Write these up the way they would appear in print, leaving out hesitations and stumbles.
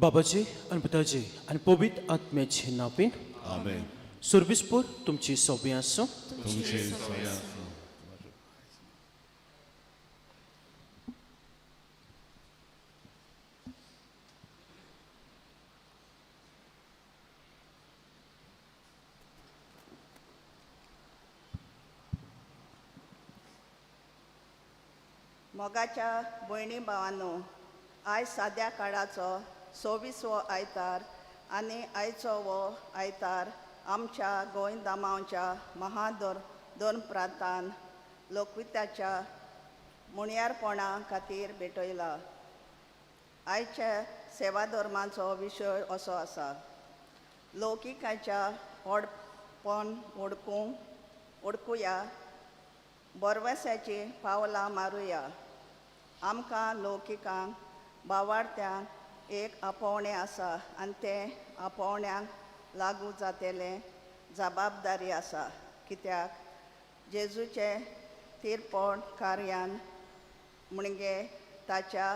बाबाजी आनी पुताजी आनी पवित्र आत्म्याचे नांवान आमेन. सर्विसपूर तुमची सोबी आसूं. तुमचे सोय आसूं. मोगाच्या भयणी भावांनो, आयज साद्या काळाचो 26वो आयतार आनी आयचो हो आयतार आमच्या गोंय दामांवच्या महादोर दोन प्रांतान लोकवित्ताच्या मुणयारपणा खातीर भेटयला. आयच्या सेवा धर्माचो विशय असो आसा, लौकिकाच्या व्हडपण ओडकूंक ओडकुया, बोरवेसाचीं पावलां मारुया. आमकां लौकिकांक बावार्थ्यांक एक आपोवणें आसा आनी तें आपोवण्यांक लागू जातलें जबाबदारी आसा, कित्याक जेजूचें तीरपण कार्यान म्हणजे ताच्या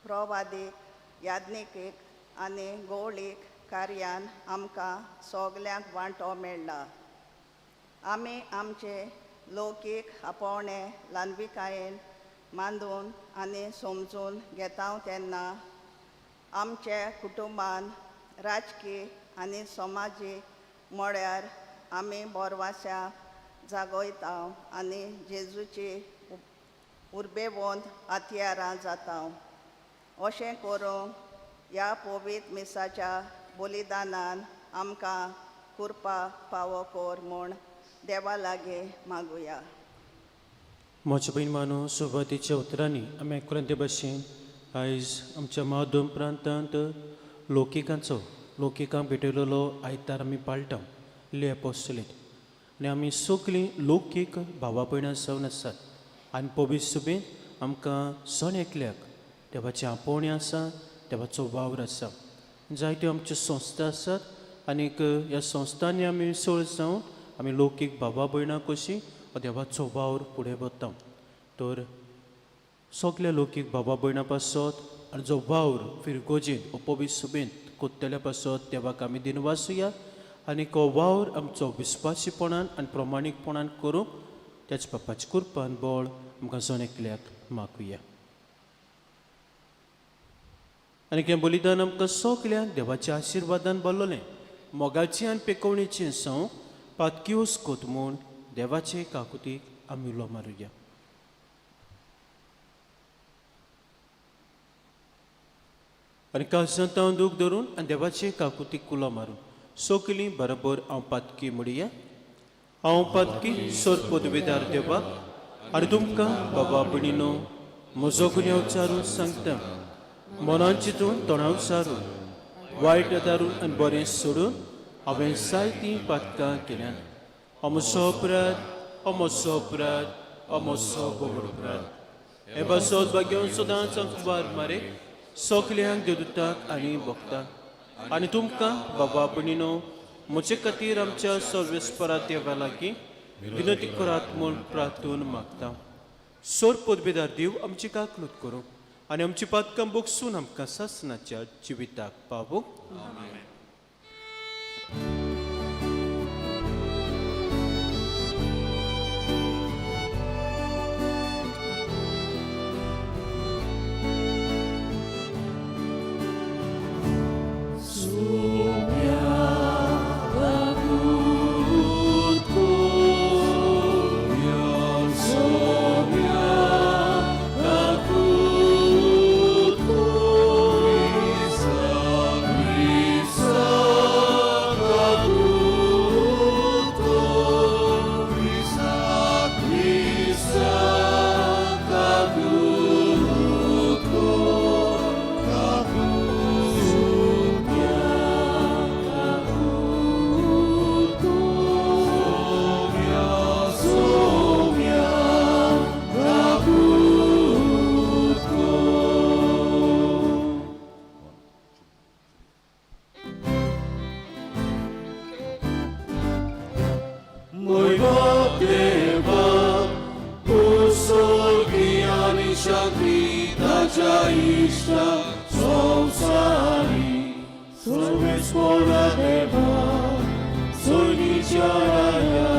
प्रवादीक याज्ञिकीक आनी गवळीक कार्यान आमकां सगल्यांक वांटो मेळ्ळा. आमी आमचे लौकीक आपोवणें ल्हानविकायेन मांदून आनी समजून घेता तेन्ना आमच्या कुटुंबान राजकी आनी समाजीक म्हळ्यार आमी बोरवास्या जागयता आनी जेजूची उर्बेवंत हत्यारां जाता. अशें करूंक ह्या पवित्र मिसाच्या बलिदानान आमकां कृपा फावो कर म्हूण देवा लागीं मागुया. म्हज्या भयण मानो, सुरवातीच्या उतरांनी आमी आयकून ते भाशेन आयज आमच्या माधम प्रांतांत लोकिकांचो लोकिकांक भेटयलेलो आयतार आमी पाळटा, ले एपोस्टलेट. आनी आमी सगळीं लोकीक भावा भयणां जावन आसात आनी पवित्र सभेंत आमकां सण एकल्याक देवाचें आपोवणें आसा, देवाचो वावर आसा. जायत्यो आमच्यो संस्था आसात आनीक ह्या संस्थांनी आमी मिसळ जावन आमी लोकीक भावा भयणां कशीं देवाचो वावर फुडें वता. तर सगल्या लोकीक बाबा भयणां पासत आनी जो वावर फिरगोजेंत पवित्र सभेंत कोत्तल्या पासत देवाक आमी दिनवासुया आनी हो वावर आमचो विस्वासीपणान आनी प्रमाणीकपणान करूंक त्याच बापाच्या कृपान बळ आमकां जण एकल्याक मागुया. आनी हें बलिदान आमकां सगल्यांक देवाच्या आशिर्वादान भरलेलें मोगाची आनी पेकोवणेचें संव पातकिवस कोत म्हूण देवाचे काकुतीक आमी उलो मारुया. आनी काळजांत दूख धरून आनी देवाचे काकुतीक उलो मारून सगलीं बरोबर हांव पातकी म्हणया. हांव पातकी सोर पदवेदार देवाक आनी तुमकां बाबा भयणीनो म्हजो गुन्यांव चारून सांगता. मनान चिंतून तोंडाव सारून वायट दारून आनी बरें सोडून हांवें जायतीं पातकां केल्यात. अमसो अपराध, अमसो अपराध, अमसो गोबड अपराध. हे पासत भाग्यवन सदांच आमकां मारे सगल्यांक देवदूताक आनी भक्तांक आनी तुमकां बाबा भयणीनो म्हजे खातीर आमच्या सर्वेस्परा देवा लागीं विनंती करात म्हूण प्रार्थून मागता. सोर पदवेदार देव आमची काकलूत करूं आनी आमची पातकां बोगसून आमकां सासणाच्या जिविताक पावूं. शांती ताच्या इश्टा संवसारांत. Ispora Deva, Sorgicha Raya,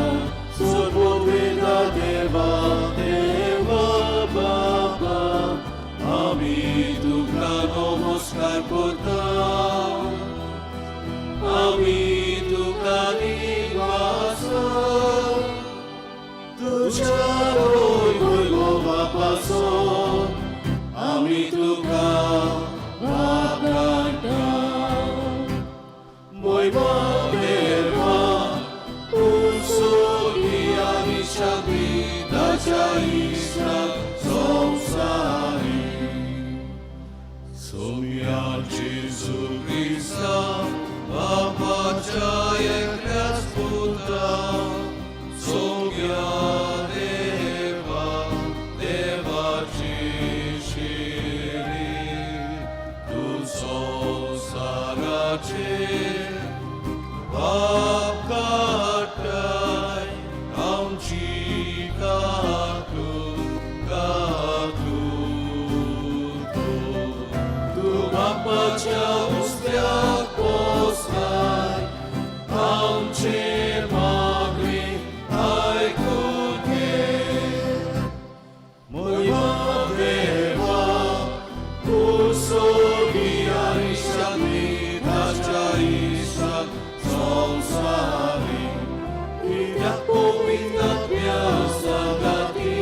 Sorgoveda Deva, Deva Baba, আমি তুকা নমস্কার করতাম, আমি তুকা নিবাসা, তুঝা বই বাপাসো, আমি তুকা বাগানতাম, মই দেবা, উসোগিয়া নিশাবি দাচা সংসারি। Somia Jesu Krista, Bapa Jaya Putra, Somya Deva, Deva Chishiri, Tu Sarache, Bap Katai, Amchi Katu, Katu, Tu बापाच्या उस्त्याक पोसलाय, आमचे मागणी आयकून घे. म्हया देवा, तूं सोगी आनी शांती ताच्या इश्टाक संवसारी, कित्याक पवित्र आत्म्या सांगाती.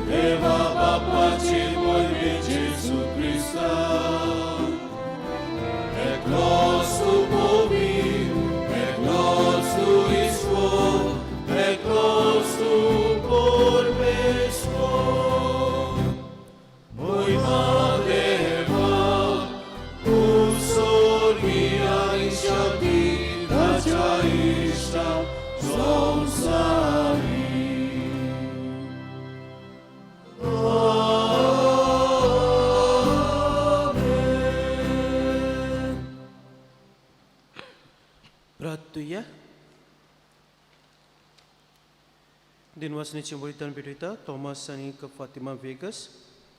देवा बापाची मोहिमे जेजू क्रिस्ता, एकलोच तूं पवित्र, एकलोच तूं ईश्वर, एकलोच तूं परमेश्वर. म्हया देवा, तूं सोर्गी आनी शांती ताच्या इश्टाक संवसारी. Amen. प्रार्थुया. दिनवासनेचे वयतान भेटयता थॉमस आनी फातिमा वेगस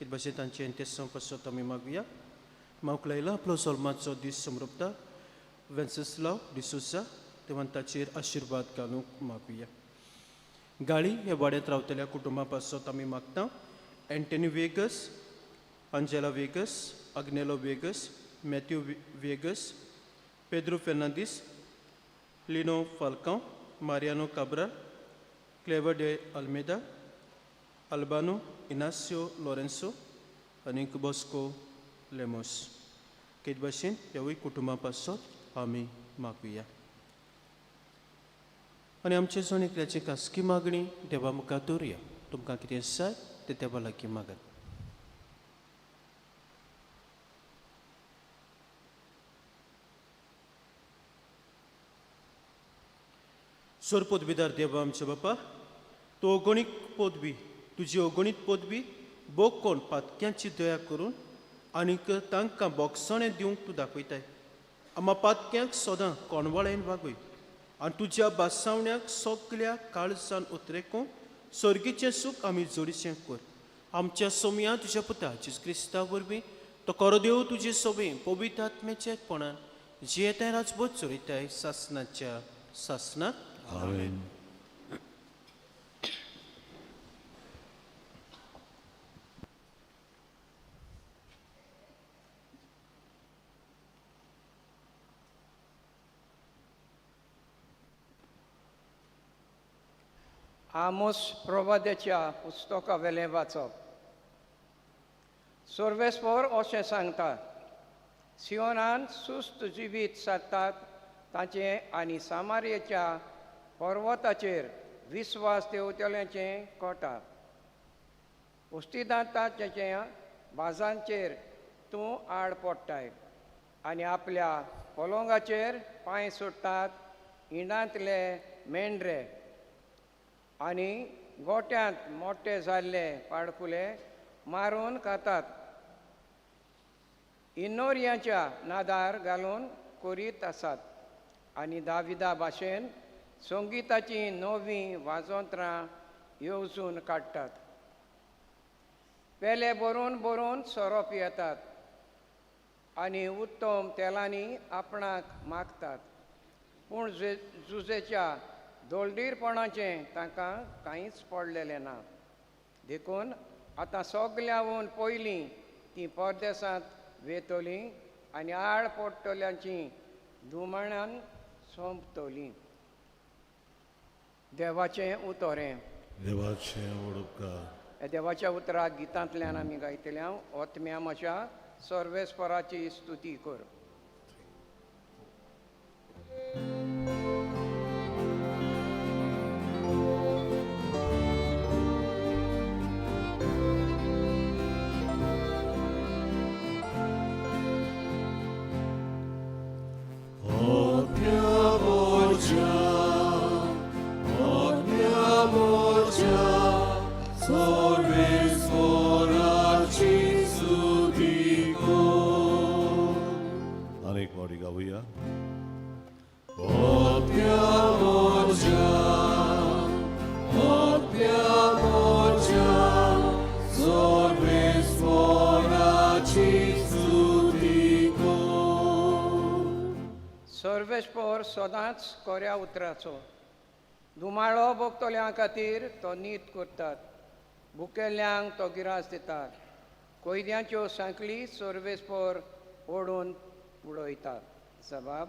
हे भाशेन तांचे ते पासत आमी मागुया. मावक लायला आपलो सोलमाचो दीस समृपता वेन्सेस्लाव डिसोसा तेव्हा ताचेर आशिर्वाद घालूंक मागुया. गाळी ह्या वाड्यांत रावतल्या कुटुंबा पासत आमी मागता. Antony Vegas, Angela Vegas, Agnelo Vegas, Matthew Vegas, Pedro Fernandes, Lino Falcao, Mariano Cabral, Clever de Almeida, Albano Inacio Lourenco आनी बॉस्को लेमोस. तेच भाशेन ह्यावूय कुटुंबा पासत आमी मागुया आनी आमचे जण एकल्याची खासगी मागणी देवा मुखार दवरुया. तुमकां कितें जाय तें देवा लागीं मागात. सोर पदवीदार देवा आमच्या बापा, तूं अगणीत पदवी, तुजी अगणीत पदवी बोग कोण पातक्यांची दया करून आनीक तांकां बोगसणें दिवंक तूं दाखयताय. आमा पातक्यांक सदां कोणवाळेन वागय आनी तुज्या बासावण्याक सगल्या काळजान उतरेको सर्गीचें सूख आमी जोडीचें कर. आमच्या सोमया तुज्या पुता जेजू क्रिस्ता वरवीं तो करो देव तुजे सोबे पवित्र आत्म्याच्या एकपणान जियेताय राजबोध चोरयताय सासनाच्या सासनाक. आमेन. आमोस प्रवाद्याच्या पुस्तका वेलें वाचप. सर्वेस्पोर अशें सांगता, सियोनान सुस्त जिवीत सादतात ताचें आनी सामारयेच्या पर्वताचेर विस्वास देंवतल्यांचें कोटा. उस्तिदांताच्या बाजांचेर तूं आड पडटाय आनी आपल्या पलंगाचेर पांय सोडटात इंडांतले मेंढरे आनी गोट्यांत मोटे जाल्ले पाडकुले मारून खातात. इनोरियांच्या नादार घालून करीत आसात आनी दाविदा भाशेन संगिताचीं नवीं वाजोंत्रां येवजून काडटात. पेले भरून भरून सोरो पियेतात आनी उत्तम तेलांनी आपणाक मागतात पूण जुजेच्या दोळदीरपणाचें तांकां कांयच पडलेलें ना. देखून आतां सगल्याहून पयलीं तीं परदेसांत वेतलीं आनी आळ पडटल्यांची दुमाणान सोंपतलीं. देवाचें उतरें. देवाचें व्हड उपकार. देवाच्या उतराक गितांतल्यान आमी गायतले. हांव ओतम्या म्हज्या सर्वेस्पराची स्तुती कर. अनेक वाडी गावया. सर्वेस्पर सदांच कोऱ्या उतराचो धुमाळो भोगतल्यां खातीर तो नीत करतात, भुकेल्ल्यांक तो गिरास दितात, कोयद्यांच्यो सांखळी सर्वेस्पर ओडून उडयतात. जबाब.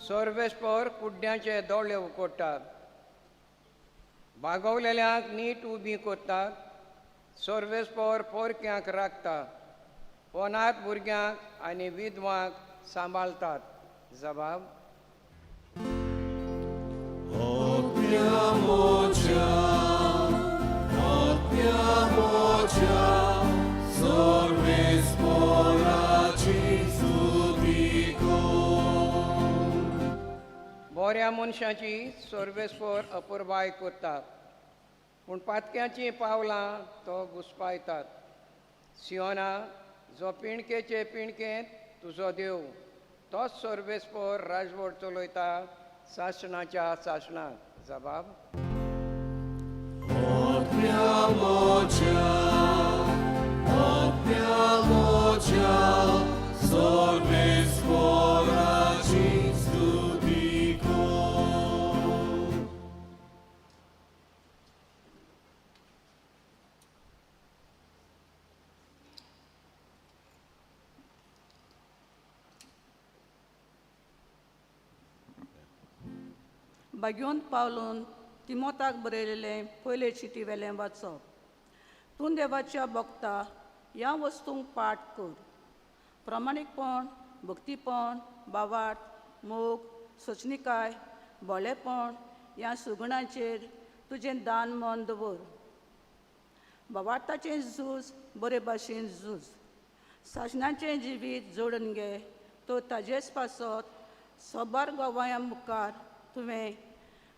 सर्वेस्पर कुड्ड्यांचे दोळे उकोडटात, बागवलेल्यांक नीट उबी करतात. सर्वेस्पर पोरक्यांक राखता, अनाथ भुरग्यांक आनी विधवांक सांबाळतात. जबाब. बऱ्या मनशाची सर्वेस्पर अपुरबाय करतात, पूण पातक्यांचीं पावलां तो घुसपायतात. सियोना, जो पिणकेचे पिणकेंत तुजो देव, तोच सर्वेस्पर राजवट चलयता सासणाच्या सासणाक. जबाब. बागयोन पावलून तिमोताक बरयलेलें पयले चिटी वेलें वाचप. तूं देवाच्या भक्ता ह्या वस्तूंक पाठ कर. प्रामाणीकपण, भक्तीपण, बावाट, मोग, सोचनिकाय, भोळेपण ह्या सुगुणांचेर तुजें दान मन दवर. बावाटाचें झूज बरे भाशेन झूज. सासणाचें जिवीत जोडून घे तो ताजेच पासत सोबार गोवायां मुखार तुवें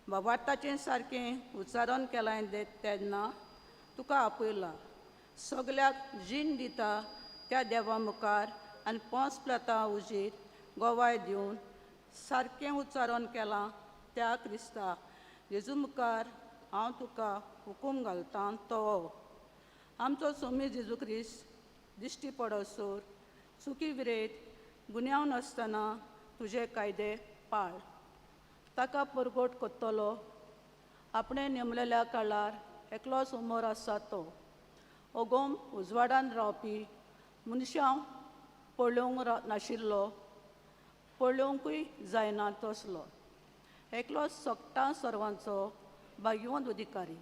बाबाताचें सारकें उच्चारण केलां तेन्ना तुका आपयला. सगल्याक जीण दिता त्या देवा मुखार आनी पोंच प्लता उजीर गोवाय दिवन सारकें उच्चारण केलां त्या क्रिस्ता जेजू मुखार हांव तुका हुकूम घालतां तो आमचो सोमी जेजू क्रिस्त दिश्टी पडसर चुकी विरेत गुन्यांव नासतना तुजे कायदे पाळ. ताका परगट कोत्तलो आपणें नेमलेल्या काळार एकलोच उमर आसा तो अगोम उजवाडान रावपी मनशां पळोवंक नाशिल्लो, पळोवंकूय जायना तसलो एकलो सगटां सर्वांचो भाग्यवंत अधिकारी,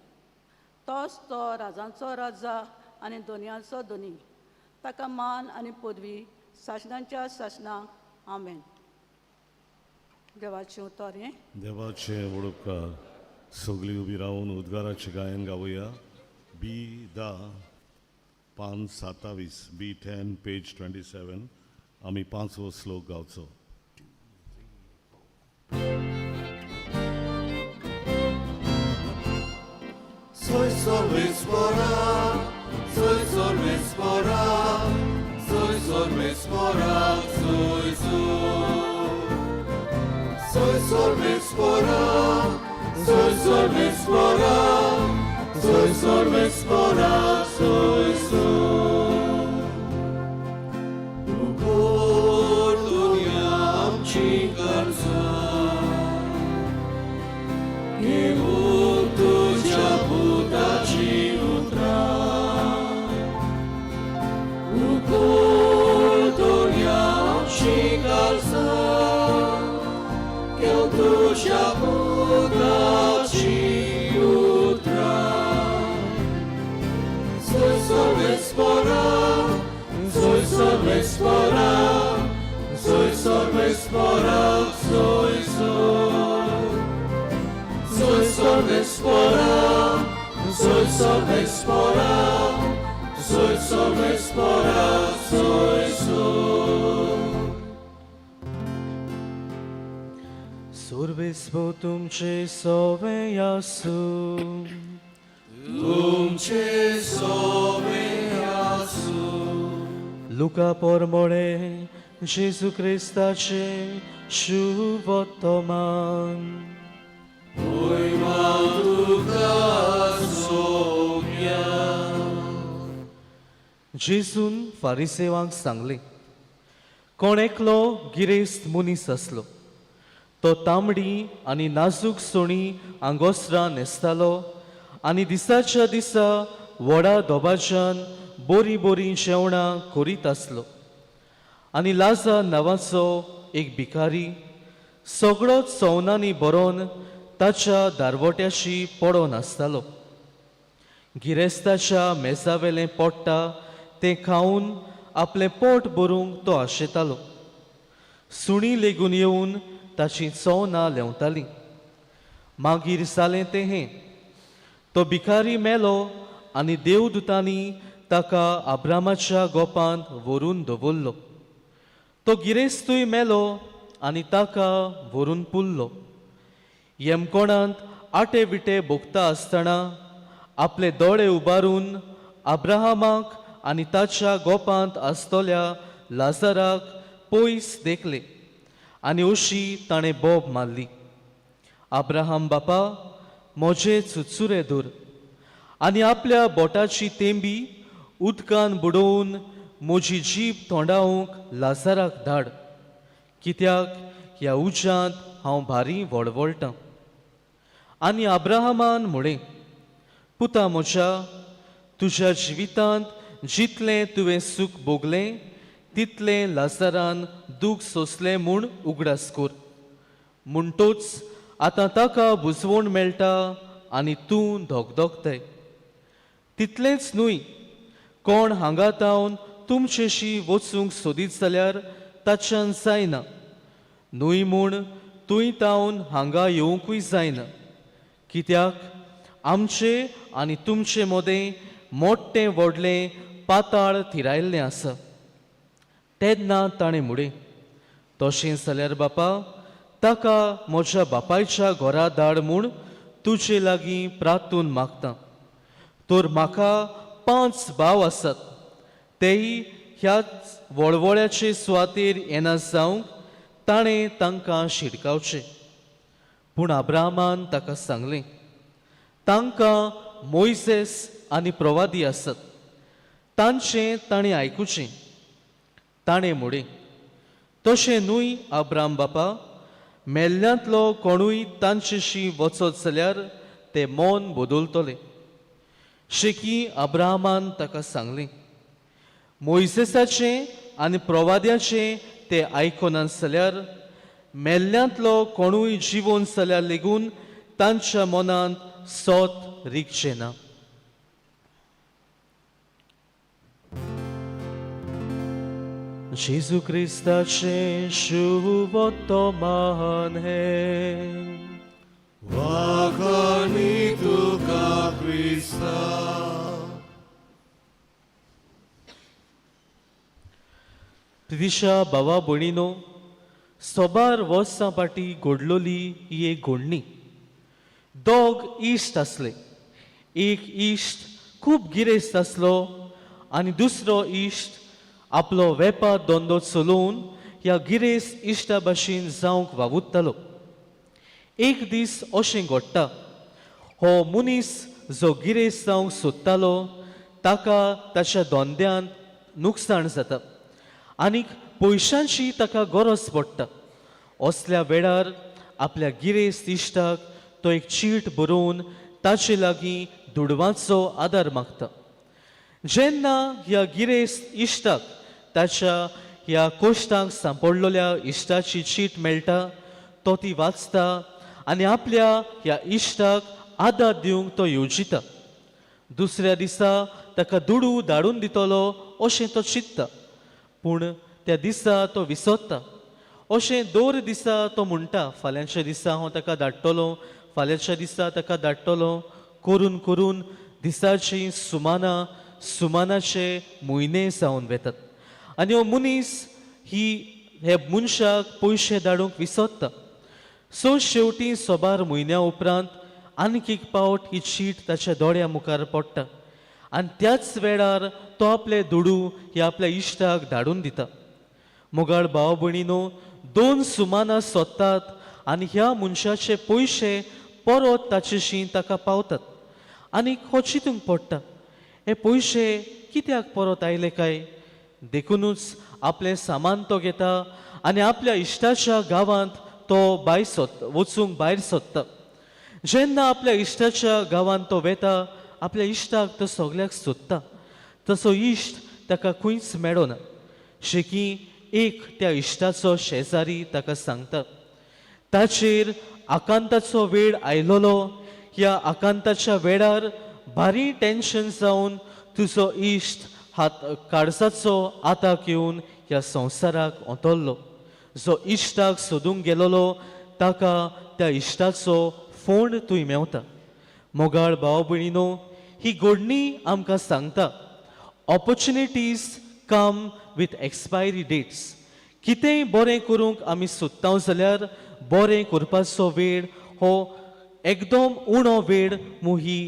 तोच तो राजांचो राजा आनी दोनयांचो धनी. ताका मान आनी पदवी सासणाच्या सासणाक. आमेन. देवाचें उतर हें. देवाचें व्हड उपकार. सगळीं उबी रावन उद्गाराचें गायन गावया. बी धा पान 27, बी 10 पेज 27. आमी पांचवो श्लोक गावचो. Soy sorvespora, soy sorvespora, soy sorvespora. सर्वेस्पोरा, soy सर्वेस्पोरा, soy सर्वेस्पोरा, soy soy. उगोड दुनिया आमची गरजा, घेऊन तुझ्या पुताची उतरां. उगोड दुनिया आमची गरजा, घेऊन तुझ्या पुताची उतरां. Soy सर्वेस्पोरा, soy सर्वेस्पोरा, soy सर्वेस्पोरा, soy soy. Soy सर्वेस्पोरा, soy सर्वेस्पोरा, soy सर्वेस्पोरा, soy soy. सुर्वेस्पो तुमचे सोवे आसूं. तुमचे सोवे आसूं. लुका पोरमोळे जेजू क्रिस्ताचे शुभोत्तमान. मोहिमा तुका सोम्या. जेजून फारिसेवांक सांगलें, कोण एकलो गिरेस्त मनीस आसलो. तो तांबडी आनी नाजूक सोणी आंगोस्त्रां न्हेसतालो आनी दिसाच्या दिसा व्हडा दबाज्यान बरीं बरीं जेवणां करीत आसलो. आनी लाजा नांवाचो एक भिकारी सगळो चवनांनी भरोन ताच्या दारवट्याशी पडोन आसतालो. गिरेस्ताच्या मेजावेलें पोडटा तें खावन आपलें पोट भरूंक तो आशेतालो. सुणीं लेगून येवन ताचीं चवनां ल्हेंवतालीं. मागीर जालें तें हें, तो भिकारी मेलो आनी देवदुतांनी ताका अब्रामाच्या गोपांत व्हरून दवरलो. तो गिरेस्तूय मेलो आनी ताका व्हरून पुरलो. येमकोणांत आटे विटे भोगता आसतना आपले दोळे उबारून अब्राहमाक आनी ताच्या गोपांत आसतल्या लाजराक पयस देखले आनी अशी ताणें बोब मारली, अब्राहम बापा, म्हजे चुचुरे धर आनी आपल्या बोटाची तेंबी उदकान बुडोवन म्हजी जीब तोंडावंक लाजराक धाड, कित्याक ह्या उज्यांत हांव भारी वळवळटां. आनी अब्राहमान म्हळें, पुता म्हज्या, तुज्या जिवितांत जितलें तुवें सूख भोगलें तितलें लाजरान दूख सोंसलें म्हूण उगडास कर. म्हणटोच आतां ताका बुजवण मेळटा आनी तूं धगधगताय. तितलेंच न्हय, कोण हांगा तावन तुमचेशी वचूंक सोदीत जाल्यार ताच्यान जायना, न्हय म्हूण थंय तावन हांगा येवंकूय जायना, कित्याक आमचे आनी तुमचे मदें मोठें व्हडलें पाताळ थिरायल्लें आसा. तेन्ना ताणें म्हळें, तशें जाल्यार बापा, ताका म्हज्या बापायच्या घरा धाड म्हूण तुजे लागीं प्रार्थून मागता. तर म्हाका 5 भाव आसात, तेय ह्याच वळवळ्याचे सुवातेर येना जावंक ताणें तांकां शिडकावचें. पूण अब्राहमान ताका सांगलें, तांकां मोयसेस आनी प्रवादी आसात, तांचें ताणें आयकुचें. ताणें म्हळें, तशें न्हय अब्राम बापा, मेल्ल्यांतलो कोणूय तांचेशी वचत जाल्यार ते मन बदलतले. शेकी अब्राहमान ताका सांगलें, मोयसेसाचें आनी प्रवाद्याचें ते आयकनात जाल्यार मेल्ल्यांतलो कोणूय जिवोन जाल्यार लेगून तांच्या मनांत सोत रिगचें ना. जेजू क्रिस्ताचें शुभोत्तमान हें. वाखाणी तुका क्रिस्ता. दिशा भावा भयणीनो, सोबार वर्सां फाटीं घडलोली ही एक घडणी. दोग इश्ट आसले. एक इश्ट खूब गिरेस्त आसलो आनी दुसरो इश्ट आपलो वेपार धंदो चलोवन ह्या गिरेस्त इश्टा भाशेन जावंक वावुरतालो. एक दीस अशें घडटा, हो मनीस जो गिरेस्त जावंक सोदतालो ताका ताच्या धंद्यांत नुकसाण जाता आनीक पयशांची ताका गरज पडटा. असल्या वेळार आपल्या गिरेस्त इश्टाक तो एक चीट बरोवन ताचे लागीं दुडवांचो आदार मागता. जेन्ना ह्या गिरेस्त इश्टाक ताच्या ह्या कोश्टांक सांपडलेल्या इश्टाची चीट मेळटा, तो ती वाचता आनी आपल्या ह्या इश्टाक आदार दिवंक तो येवजिता. दुसऱ्या दिसा ताका दुडू धाडून दितलो अशें तो चिंतता, पूण त्या दिसा तो विसरता. अशें दर दिसा तो म्हणटा, फाल्यांच्या दिसा हांव ताका धाडटलो, फाल्यांच्या दिसा ताका धाडटलो. करून करून दिसाचीं सुमानां सुमानाचे म्हयने जावन वेतात आनी हो मनीस ही हे मनशाक पयशे धाडूंक विसरता. सो शेवटी सोबार म्हयन्या उपरांत आनीक एक पावट ही चीट ताच्या दोळ्या मुखार पडटा आनी त्याच वेळार तो आपले दुडू हे आपल्या इश्टाक धाडून दिता. मोगाळ भाव भयणीनो, दोन सुमानां सोदतात आनी ह्या मनशाचे पयशे परत ताचेशी ताका पावतात. आनीक हो चिंतूंक पडटा, हे पयशे कित्याक परत आयले काय? देखुनूच आपलें सामान तो घेता आनी आपल्या इश्टाच्या गांवांत तो भायर सोदता, वचूंक भायर सोदता. जेन्ना आपल्या इश्टाच्या गांवांत तो वेता, आपल्या इश्टाक तो सगल्याक सोदता, तसो इश्ट ताका खंयच मेळना. शेकी एक त्या इश्टाचो शेजारी ताका सांगता, ताचेर आकांताचो वेळ आयलोलो. ह्या आकांताच्या वेळार भारी टेन्शन जावन तुजो इश्ट हात काळजाचो आताक येवन ह्या संवसाराक ओतल्लो. जो इश्टाक सोदूंक गेलोलो ताका त्या इश्टाचो फोंड थंय मेवता. मोगाळ भाव भयणीनो, ही घडणी आमकां सांगता, opportunities come with expiry dates. कितेंय बरें करूंक आमी सोदता जाल्यार बरें करपाचो वेळ हो एकदम उणो वेळ मू ही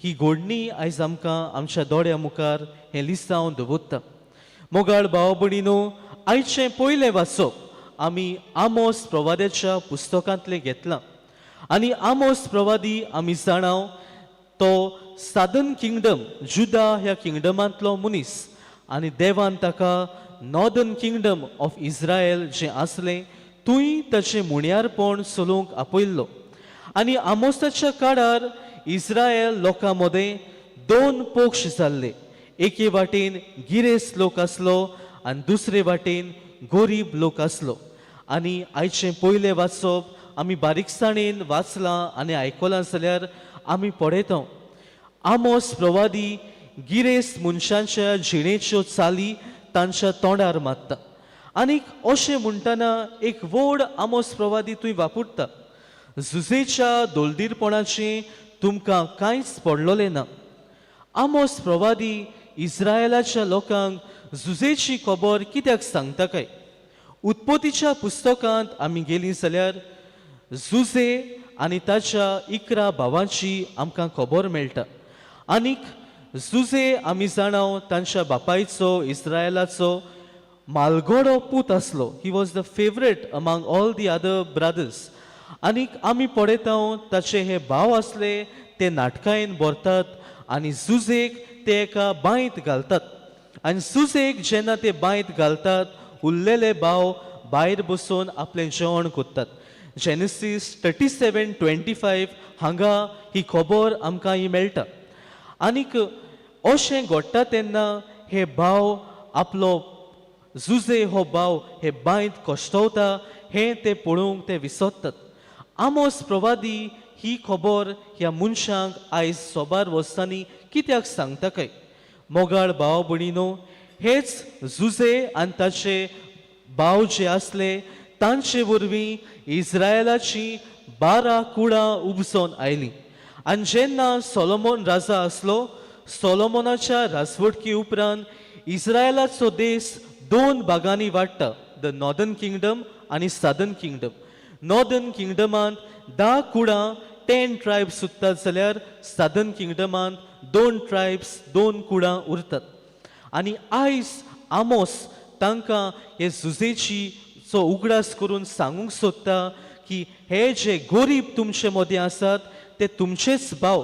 ही घडणी आयज आमकां आमच्या दोळ्या मुखार हें लिसांव दवरता. मोगाळ भाव भयणीनो, आयचें पयलें वाचप आमी आमोस प्रवाद्याच्या पुस्तकांतलें घेतलां आनी आमोस प्रवादी आमी जाणाव तो सादर्न किंगडम जुदा ह्या किंगडमांतलो मनीस आनी देवान ताका नॉर्दर्न किंगडम ऑफ इस्रायल जें आसलें थंय ताचें मुण्यारपण चलोवंक आपयल्लो. आनी आमोसाच्या काळार इस्रायल लोकां मदें दोन पक्ष जाल्ले, एके वाटेन गिरेस्त लोक आसलो आनी दुसरे वाटेन गरीब लोक आसलो. आनी आयचें पयलें वाचप आमी बारीकसाणेन वाचलां आनी आयकलां जाल्यार आमी पळयता आमोस प्रवादी गिरेस्त मनशांच्या जिणेच्यो चाली तांच्या तोंडार मारता. आनीक अशें म्हणटना एक व्हड आमोस प्रवादी थंय वापरता, जुजेच्या दोलदीरपणाचें तुमकां कांयच पडलोलें ना. आमोस प्रवादी इस्रायलाच्या लोकांक जुजेची खबर कित्याक सांगता काय? उत्पत्तीच्या पुस्तकांत आमी गेलीं जाल्यार जुजे आनी ताच्या 11 भावांची आमकां खबर मेळटा. आनीक जुजे आमी जाणाव तांच्या बापायचो इस्रायलाचो मालगोडो पूत आसलो. He was the favourite among all the other brothers. आनीक आमी पळयता ताचे हे भाव आसले ते नाटकायेन भरतात आनी जुजेक ते एका बांयत घालतात. आनी जुजेक जेन्ना ते बांयत घालतात, उरलेले भाव भायर बसून आपलें जेवण करतात. जेनेसीस 37:25 हांगा ही खबर आमकां ही मेळटा. आनीक अशें घडटा तेन्ना हे भाव आपलो जुजे हो भाव हे बांयत कश्टवता हें ते पळोवंक ते विसरतात. आमोस प्रवादी ही खबर ह्या मनशांक आयज सोबार वर्सांनी कित्याक सांगता काय? मोगाळ भाव भयणीनो, हेच जुजे आनी ताचे भाव जे आसले तांचे वरवीं इस्रायलाची 12 कुळां उपजोन आयलीं. आनी जेन्ना सोलोमोन राजा आसलो, सोलोमोनाच्या राजवटकी उपरांत इस्रायलाचो देश दोन भागांनी वाडटा, the northern kingdom आनी सादर्न किंगडम. नॉर्दर्न किंगडमांत 10 कुळां 10 ट्रायब्स उरतात जाल्यार सादर्न किंगडमांत 2 ट्रायब्स 2 कुळां उरतात. आनी आयज आमोस तांकां हे जुजेची चो उगडास करून सांगूंक सोदता की की हे जे गोरीब तुमचे मदीं आसात ते तुमचेच भाव.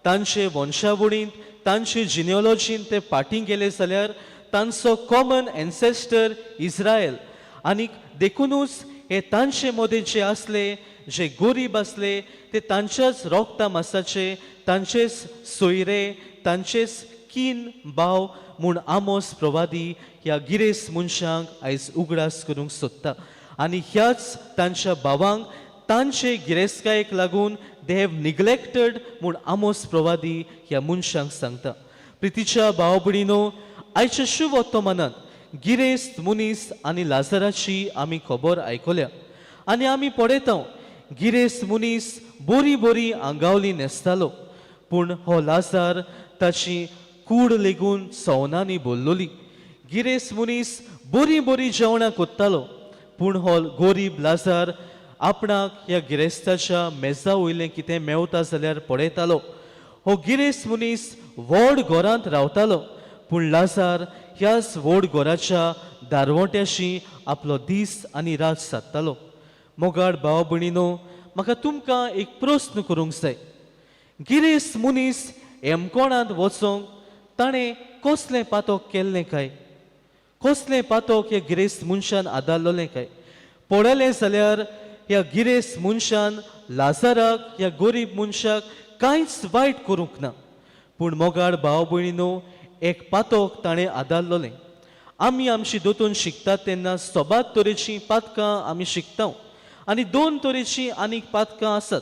तांचे वंशावळींत, तांचे जिनियोलॉजींत ते फाटीं गेले जाल्यार तांचो कॉमन एन्सेस्टर इस्रायल. आनीक देखुनूच हे तांचे मदीं जे आसले, जे गोरीब आसले, ते तांच्याच रोगता मासाचे, तांचेच सोयरे, तांचेच कीन भाव म्हूण आमोस प्रवादी ह्या गिरेस्त मनशांक आयज उगडास करूंक सोदता. आनी ह्याच तांच्या भावांक तांचे गिरेस्तकायेक लागून they have neglected म्हूण आमोस प्रवादी ह्या मनशांक सांगता. प्रितीच्या भाव भयणीनो, आयच्या शुभ वर्तमानांत गिरेस्त मनीस आनी लाजराची आमी खबर आयकल्या आनी आमी पळयता गिरेस्त मनीस बरी बरी आंगावली न्हेसतालो, पूण हो लाजार ताची कूड लेगून सवनांनी भरलोली. गिरेस्त मनीस बरीं बरीं जेवणां कोत्तालो, पूण हो गोरीब लाजार आपणाक ह्या गिरेस्ताच्या मेजा वयलें कितें मेवता जाल्यार पळयतालो. हो गिरेस्त मनीस व्हड घरांत रावतालो, पूण लाजार ह्याच व्हड घराच्या दारवंट्याशी आपलो दीस आनी रात सादतालो. मोगाळ भाव भयणीनो, म्हाका तुमकां एक प्रस्न करूंक जाय. गिरेस्त मनीस हेमकोणांत वचोंक ताणें कसलें पातक केल्लें काय? कसलें पातक ह्या गिरेस्त मनशान आदारलें काय? पळयलें जाल्यार ह्या गिरेस्त मनशान लाजाराक, ह्या गरीब मनशाक कांयच वायट करूंक ना, पूण मोगाळ भाव भयणीनो, एक पातक ताणें आदारलें. आमी आमची दोतोन शिकतात तेन्ना सोबात तरेचीं पातकां आमी शिकता आनी दोन तरेचीं आनीक पातकां आसात.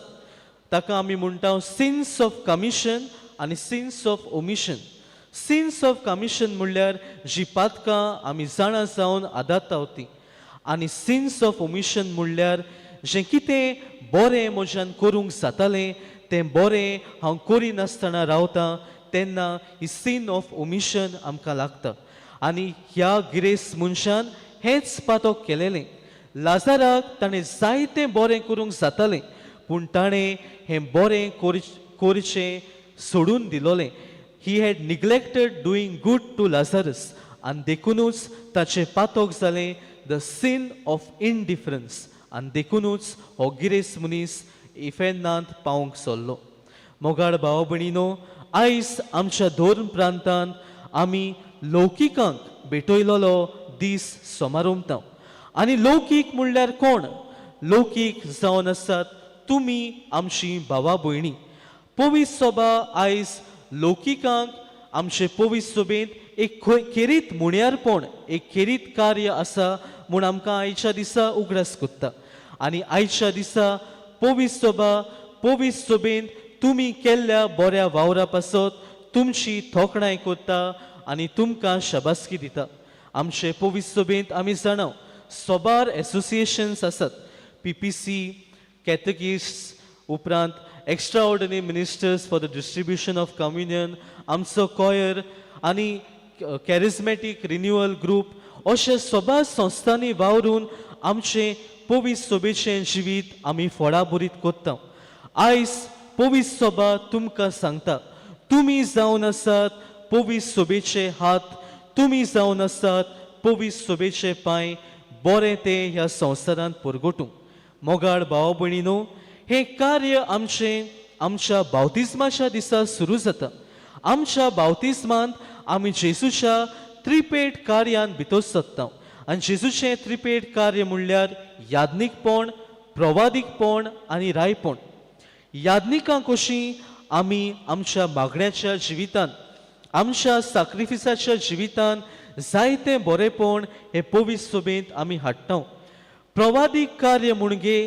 ताका आमी म्हणटा सिन्स ऑफ कमिशन आनी sins of omission. Sins of commission म्हणल्यार जी पातकां आमी जाणा जावन आदारता ती, आनी सिन्स ऑफ ओमिशन म्हणल्यार जें कितें बरें म्हज्यान करूंक जातालें तें बरें हांव करिनासतना रावता तेन्ना ही सीन ऑफ ओमिशन आमकां लागता. आनी ह्या गिरेस्त मनशान हेंच पातक केलेलें. लाजाराक ताणें जायतें बरें करूंक जातालें, पूण ताणें हें बरें करचें सोडून दिलोलें. He had neglected doing good to Lazarus आनी देखुनूच ताचें पातक जालें the sin of indifference. आनी देखुनूच हो गिरेस्त मनीस इफेर्नांत पावंक सरलो. मोगाळ भाव भयणीनो, आयज आमच्या धर्म प्रांतांत आमी लौकिकांक भेटयलोलो दीस समारंभता. आनी लौकीक म्हणल्यार कोण? लौकीक जावन आसात तुमी आमची भावा भयणी. पवित्र सभा आयज लौकिकांक आमचे पवित्र सभेंत एक खेरीत मुण्यारपण, एक खेरीत कार्य आसा म्हूण आमकां आयच्या दिसा उगडास कोत्ता. आनी आयच्या दिसा पवित्र सभा पवित्र सभेंत तुमी केल्ल्या बऱ्या वावरा पासत तुमची थोकणाय कोत्ता आनी तुमकां शाबासकी दिता. आमचे पवित्र सभेंत आमी जाणा सोबार एसोसिएशन्स आसात, PPC, कॅथकिस्ट, उपरांत extraordinary ministers for the distribution of communion, आमचो कॉयर आनी कॅरिज्मॅटीक रिन्युअल ग्रूप, अशे सोबार संस्थांनी वावरून आमचें पवित्र सभेचें जिवीत आमी फळाबरीत कोत्ता. आयज पवित्र सभा तुमकां सांगता, तुमी जावन आसात पवित्र सभेचे हात, तुमी जावन आसात पवित्र सभेचे पांय, बरें तें ह्या संवसारांत परगटूंक. मोगाळ भाव भयणीनो, हें कार्य आमचें आमच्या बावतिज्माच्या दिसा सुरू जाता. आमच्या बावतिज्मांत आमी जेजूच्या त्रिपेट कार्यान भितर सरता आनी जेजूचें त्रिपेट कार्य म्हणल्यार याज्ञीकपण, प्रवादीकपण आनी रायपण. याज्ञिकां कशीं आमी आमच्या मागण्याच्या जिवितांत, आमच्या साक्रिफिसाच्या जिवितांत जायतें बरेपण हे पवित्र सभेंत आमी हाडटा. प्रवादीक कार्य म्हणगे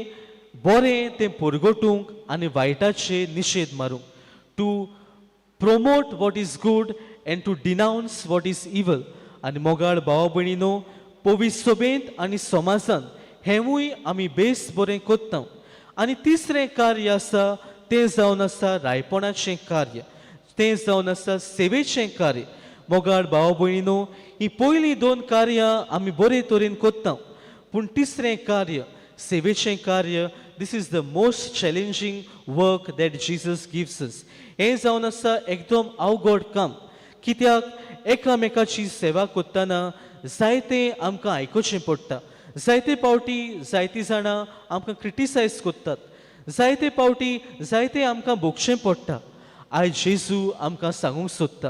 बरें तें परगटूंक आनी वायटाचे निशेध मारूंक, to promote what is good and to denounce what is evil. आनी मोगाळ भाव भयणीनो, पवित्र सभेंत आनी समाजांत हेंवूय आमी बेस बरें कोत्ता. आनी तिसरें कार्य आसा तें जावन आसा रायपणाचें कार्य, तें जावन आसा सेवेचें कार्य. मोगाळ भाव भयणीनो, ही पयलीं दोन कार्यां आमी बरे तरेन कोत्ता, पूण तिसरें कार्य सेवेचें कार्य, this is the most challenging work that Jesus gives us. हें जावन आसा एकदम अवघड काम, कित्याक एकामेकाची सेवा करतना जायतें आमकां आयकुचें पडटा, जायते पावटी जायतीं जाणां आमकां क्रिटिसायज करतात, जायते पावटी जायते आमकां भोगचें पडटा. आयज जेजू आमकां सांगूंक सोदता,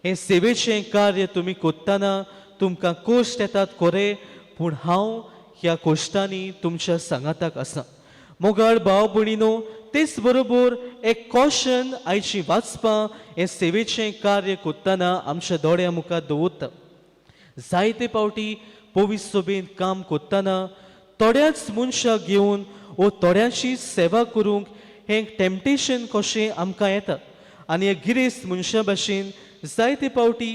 हें सेवेचें कार्य तुमी करतना तुमकां कश्ट येतात खरें, पूण हांव ह्या कश्टांनी तुमच्या सांगाताक आसा. मोगाळ भाव भयणीनो, तेच बरोबर एक कॉशन आयची वाचपां हें सेवेचें कार्य करतना आमच्या दोळ्या मुखार दवरता. जायते पावटी पवित्र सभेंत काम करतना थोड्याच मनशाक घेवन वो थोड्यांची सेवा करूंक हें टेम्पटेशन कशें आमकां येता आनी एक गिरेस्त मनशा भाशेन जायते पावटी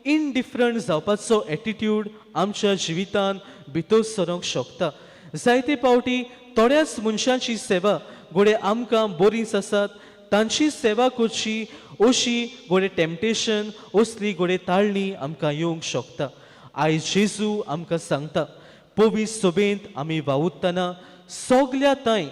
इनडिफरंट जावपाचो एटिट्यूड आमच्या जिवितान भितर सरोंक शकता. जायते पावटी थोड्याच मनशांची सेवा घोडे आमकां बरीच आसात तांची सेवा करची अशी घोडे टेम्पटेशन असली घोडे ताळणी आमकां येवंक शकता. आयज जेजू आमकां सांगता, पवित्र सभेंत आमी वावुरतना सगल्या थंय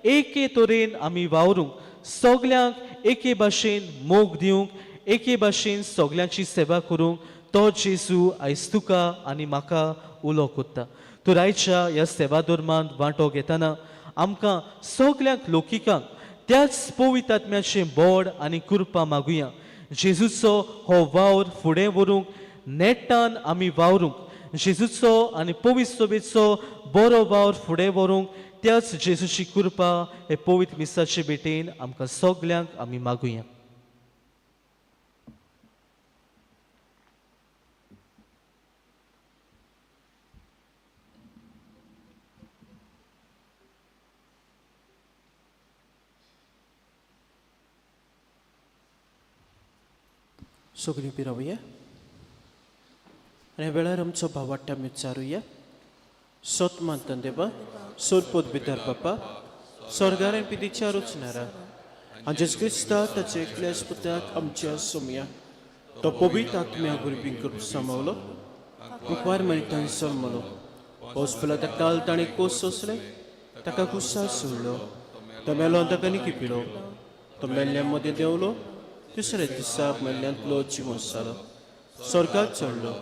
एके तरेन आमी वावरूंक, सगल्यांक एके भाशेन मोग दिवंक, एके भाशेन सगल्यांची सेवा करूंक तो जेजू आयज तुका आनी म्हाका उलो करता. तर आयच्या ह्या सेवा धर्मांत वांटो घेतना आमकां सगल्यांक लोकिकांक त्याच पवित्र आत्म्याचें बोड आनी कृपा मागुया. जेजूचो हो वावर फुडें व्हरूंक नेटान आमी वावरूंक, जेजूचो आनी पवित्र सभेचो बरो वावर फुडें व्हरूंक त्याच जेजूची कृपा हे पवित्र मिसाचे भेटेन आमकां सगल्यांक आमी मागुया. सगळीं पिरावया आनी वेळार आमचो भावाट्टा आमी विचारुया. सोत मानतन देवा सोरपोत भितर बापा स्वर्गार पिदीच्या रुचणारा आनी जेजू क्रिस्ता ताचे एकल्याच पुताक आमच्या सोमया तो पवित्र आत्म्या गुरबीं करून समावलो मुखार मरितान जल्मलो पावस ताका काल ताणें कोस सोंसले ताका कुसार सोडलो तो मेलो ताका निकी पिलो तो मेल्ल्या मदें देंवलो तिसऱ्या दिसा मेल्ल्यांतलो जिवंत जालो स्वर्गात चडलो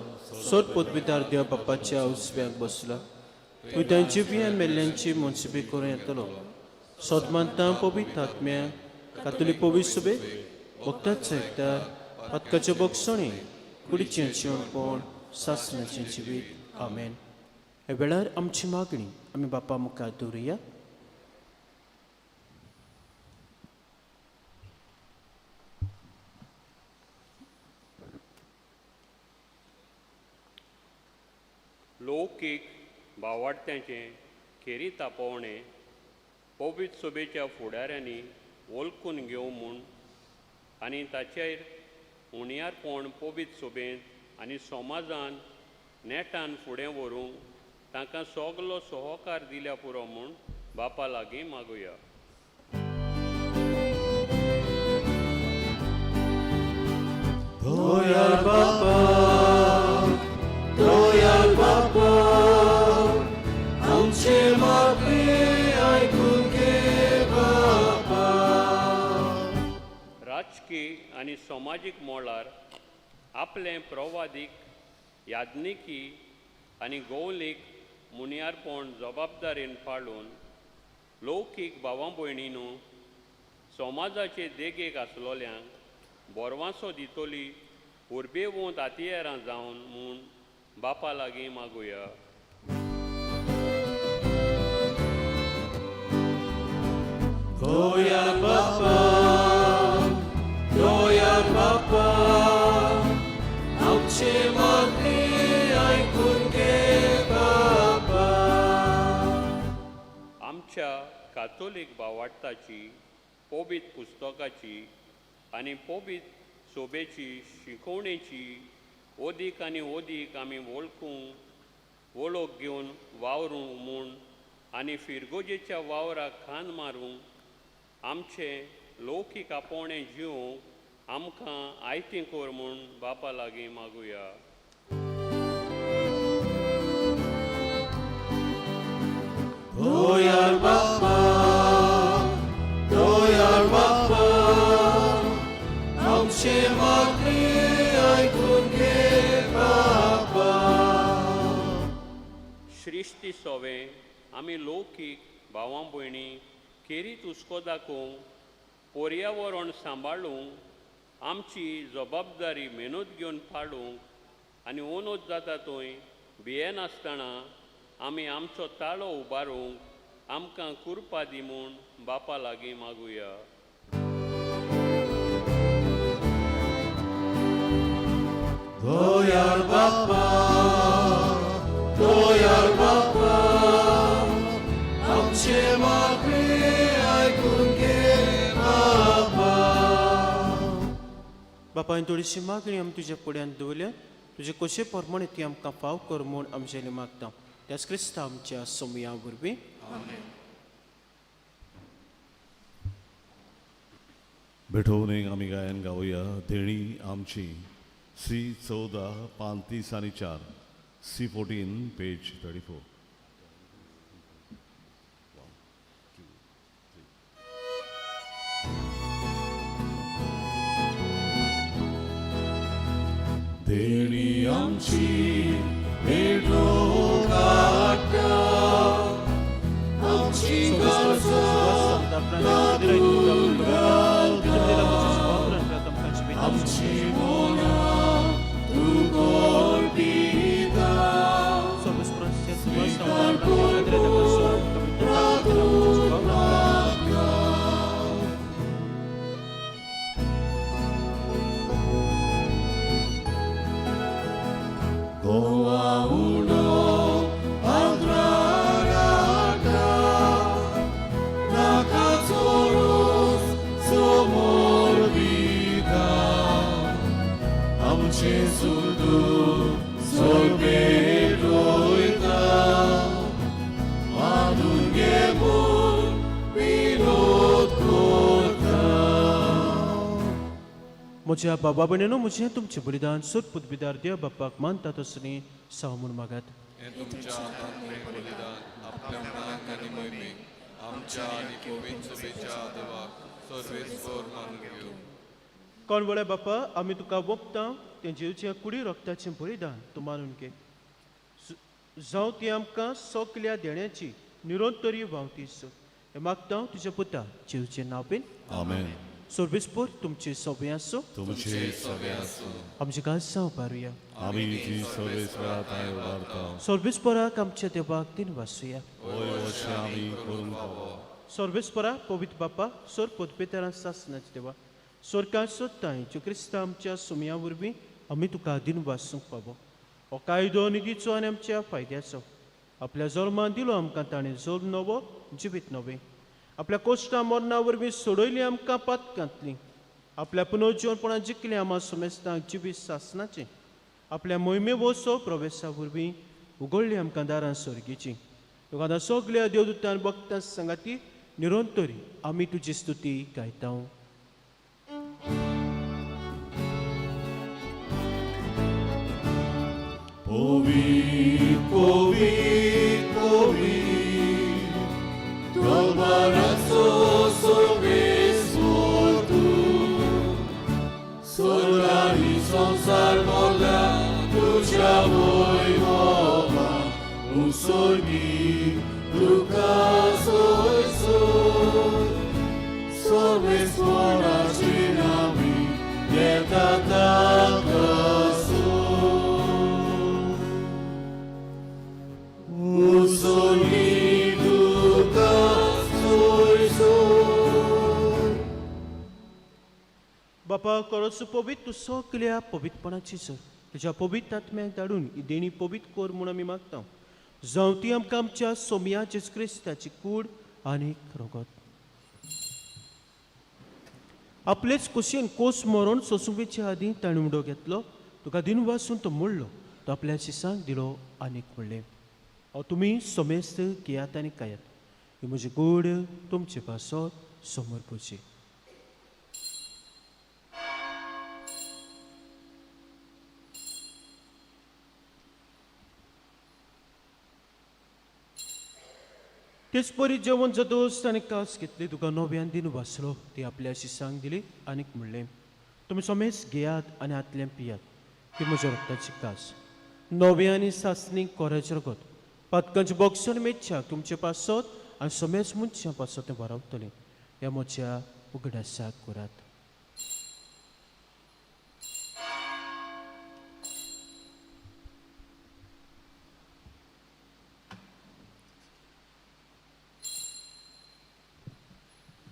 सोर पदवीदार देव बाप्पाच्या उजव्याक बसला थंय तांची बियां मेल्ल्यांची मनसुबी करून येतलो. सोदमानता पवित्र आत्म्या कातोलीक पवित्र सुबेक भक्ताचो एकदार पातकाच्यो बक्षणी कुडीचें जिवणपण सासणाचें जिवीत. आमेन. ह्या वेळार आमची मागणी आमी बापा मुखार दवरुया. लौकीक भावाडत्यांचें खेरीत आपोवणें पवित्र सभेच्या फुडाऱ्यांनी वळखून घेवं म्हूण आनी ताचेर उणयारपण पवित्र सभेंत आनी समाजान नेटान फुडें व्हरूंक तांकां सगलो सहकार दिल्या पुरो म्हूण बापा लागीं मागुया. दयाळ बापा, आमचे मागणें आयकून घे बापा. राजकी आनी समाजीक मळार आपलें प्रवादीक याज्ञिकी आनी गौलीक मुनियारपण जबाबदारेन पाळून लौकीक भावा भयणीनू समाजाचे देगेक आसलोल्यांक बोरवांसो दितली उर्बेवंत हातयारां जावन म्हूण बापा लागीं मागुया. दयाळ बापा, दयाळ बापा, आमचे मागणें आयकून घे बापा. आमच्या कातोलीक भावाडताची पवित्र पुस्तकाची आनी पवित्र सोबेची शिकोवणेची ओदीक आनी ओदीक आमी वळखूंक वळख घेवन वावरूंक म्हूण आनी फिरगोजेच्या वावराक खांद मारूंक आमचें लौकीक आपोवणें जिवंक आमकां आयतें कर म्हूण बापा लागीं मागुया. दयाळ बापा, दयाळ बापा, आमचे मागणें आयकून घे बापा. श्रिश्ट क्रिस्ती सोवे आमी लौकीक भावां भयणी खेरीत हुस्को दाखोवंक पर्यावरण सांबाळूंक आमची जबाबदारी मेहनत घेवन पाडूंक आनी ओनोत जाता थंय भियेनासतना आमी आमचो ताळो उबारूंक आमकां कुरपा दी म्हूण बापा लागीं मागुया. दयाळ बाप्पा, दयाळ बाप्पा, आमचे मागणे आयकून घे बाप्पा. बापायन थोडीशी मागणी आमी तुज्या फुड्यान दवरल्या, तुजे कशे प्रमाणे ती आमकां फाव कर म्हूण आमचे मागता, त्याच क्रिस्ता आमच्या सोमया वरवीं. भेटोवणेक आमी गायन गावया देणी आमची सी 14 पान 30 आनी 4, सी 14 पेज 34. देणी आमची भेटो काडटा, आमची आमची मनां तूं कोरपिता, स्वीकार गोवा उणो आंध्राराटा, नाका चोरोस समोर पिता, आमचे सुर्दू सोरपेटोयता, मानून घे म्हूण विनोद करता. म्हज्या बाबा भयणीनो, म्हजें तुमचें बलिदान सोद पुतबिदार देव बापाक मानता तसली साव म्हूण मागात. हें तुमच्या हातांतलें बलिदान आपल्या मनाक आनी मोहिमेक आमच्या आनी पवित्र सभेच्या देवाक सर्वेस्पर मानून घेवं. कोण वळ्या बापा, आमी तुका वोपता तें जेवच्या कुडी रक्ताचें बलिदान तूं मानून घे, जावं ती आमकां सगल्या देण्याची निरंतरी व्हांवती सो हें मागता तुज्या पुता जेवचें नांव बीन. आमेन. सर्वेस्पर तुमचे सोबे आसूं. तुमचे सगळे आसूं. आमचे गाजांव उबारुया. आमी ती सर्वेस्परा थंय उबारता. सर्वेस्पराक आमच्या देवाक दिन वासुया. होय अशें आमी करूंक फावो. सर्वेस्परा पवित्र बापा, सोर पदपेतरां सासनाच देवा, सोरकार सोदताय ज्यो क्रिस्ता आमच्या सुमया वरवीं आमी तुका दिन वासूंक फावो. हो कायदो निधीचो आनी आमच्या फायद्याचो आपल्या जल्मान दिलो आमकां, ताणें जल्म नवो जिवीत नवें, आपल्या कोश्टां मरणा वरवीं सोडयली आमकां पातकांतली, आपल्या पुनर्जीवनपणान जिखलें आमा सुमेस्तांक जिवीत सासनाचें, आपल्या मोहिमे वसो प्रवेशा वरवीं उगडली आमकां दारां सर्गीचीं. तुका आतां सगल्या देवदूतान भक्तां सांगाती निरंतरी आमी तुजी स्तुती गायता. पवित्र पवित्र पवित्र दरबाराचो सर्वेस्पर तूं, स्वर्ग आनी संवसार भरल्या तुज्या वैभवान, उत्सर्गी तुका सोयसोय, सर्वेस्पराचे नांवी येता ताका सोय. उत्सर्गी तुका सोयसोय. बापा करोसो पवित्र तूं सगल्या पवित्रपणाची सर, तुज्या पवित्र आत्म्याक धाडून ही देणी पवित्र कर म्हूण आमी मागता, जावं ती आमकां आमच्या सोमया जेजू क्रिस्ताची कूड आनी रगत. आपलेच कुशीन कोस मरोन सोंसूंक आदीं ताणें उडो घेतलो, तुका दिन वासून तो मोडलो, तो आपल्या शिसांक दिलो आनीक म्हणलें, हांव तुमी समेस्त घेयात आनी खायात, ही म्हजी कूड तुमचे पासत समर्पची. तेच परी जेवण जातकच ताणें कास घेतली, तुका नव्यान दिन वाचलो, ती आपल्या शिसांक दिली आनीक म्हणलें, तुमी समेज घेयात आनी हातलें पियात, ती म्हज्या रक्ताची कास, नव्या आनी सासणी कोराचें रगत, पातकांचे बोगसण मेच्छाक तुमचे पासत आनी समेज मनशां पासत तें वरावतलें. ह्या म्हज्या उगडासाक करात.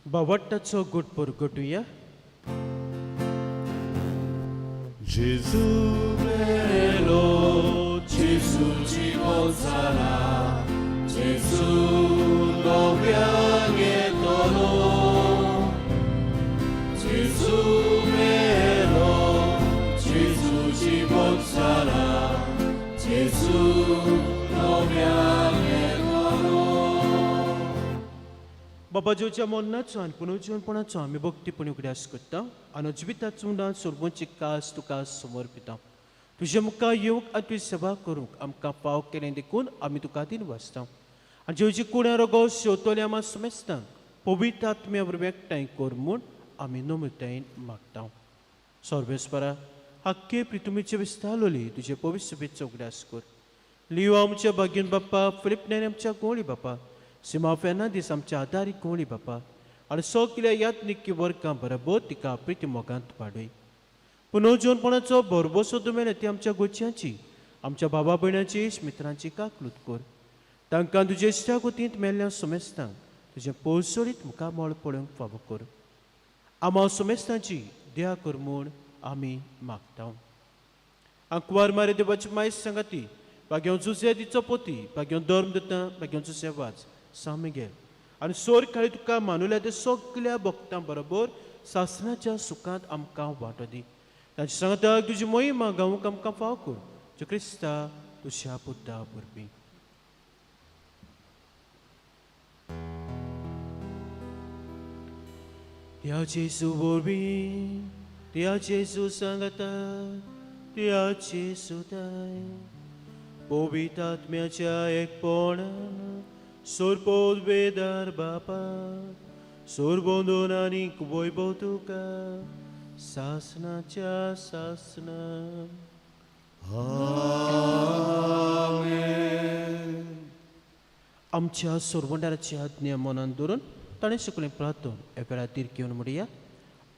बावट्टाचो गुट परगटुया. Gesù bello, Gesù जीवन जाला, Gesù नव्यान येतलो. Gesù bello, Gesù जीवन जाला, Gesù नव्यान येतलो. बाबा जेवच्या मरणाचो आनी पुनर्जीवनपणाचो आमी भक्तीपणी उगडास करता आनी जिविताचो उणान सोडवची कास तुका समर्पिता. तुज्या मुखार येवंक आनी तुजी सेवा करूंक आमकां फाव केलें देखून आमी तुका दिन वाचता. आनी जेवची कुण्या रोगो शेवतोले आमा समेस्तांक पवित्र आत्म्या वरवीं एकठांय कर म्हूण आमी नम्रतायेन मागता. सर्वेस्परा हक्के प्रितुमीचे विस्तारलोली तुजे पवित्र सभेचो उगडास कर. लियो आमच्या भाग्यन बाप्पा, फिलिप नेरी आमच्या गोळी बाप्पा, सीमा फेर्नांदीस आमच्या आदारी कोळी बापा आनी सगल्या यात्निकी वर्गां बरोबर तिका प्रिती मोगांत वाडय. पुनर्जीवनपणाचो भरभोसो दुमेले ती आमच्या गोच्याची आमच्या बाबा भयणाची मित्रांची काकलूत कर. तांकां तुजे इश्टागतींत मेल्ल्या सुमेस्तांक तुजें पोळसोळीत मुखामळ पळोवंक फावो कर. आमा सुमेस्तांची दया कर म्हूण आमी मागता. आंकवार मारे देवाची मायस सांगाती बागेव जुजे तिचो पोती बागेव धर्म दिता बागेव जुजे वाज सामिगेल आनी सोर काळी तुका मानुल्या ते सगल्या भक्तां बरोबर सासणाच्या सुखांत आमकां वांटो दी. तांचे सांगता तुजी मोहिमा गावूंक आमकां फाव कर जो क्रिस्ता तुज्या पुता वरवीं. त्या जेजू वरवीं, त्या जेजू सांगता, त्या जेजू दाय पवित्र आत्म्याच्या एकपणान सोरपोत बेदार बापा सोरबोंदून आनी वैभव तुका सासनाच्या सासना. आमेन. आमच्या सोरवंडाराची आज्ञा मनान धरून ताणें शिकलें प्रार्थन ह्या वेळार घेवन म्हणया.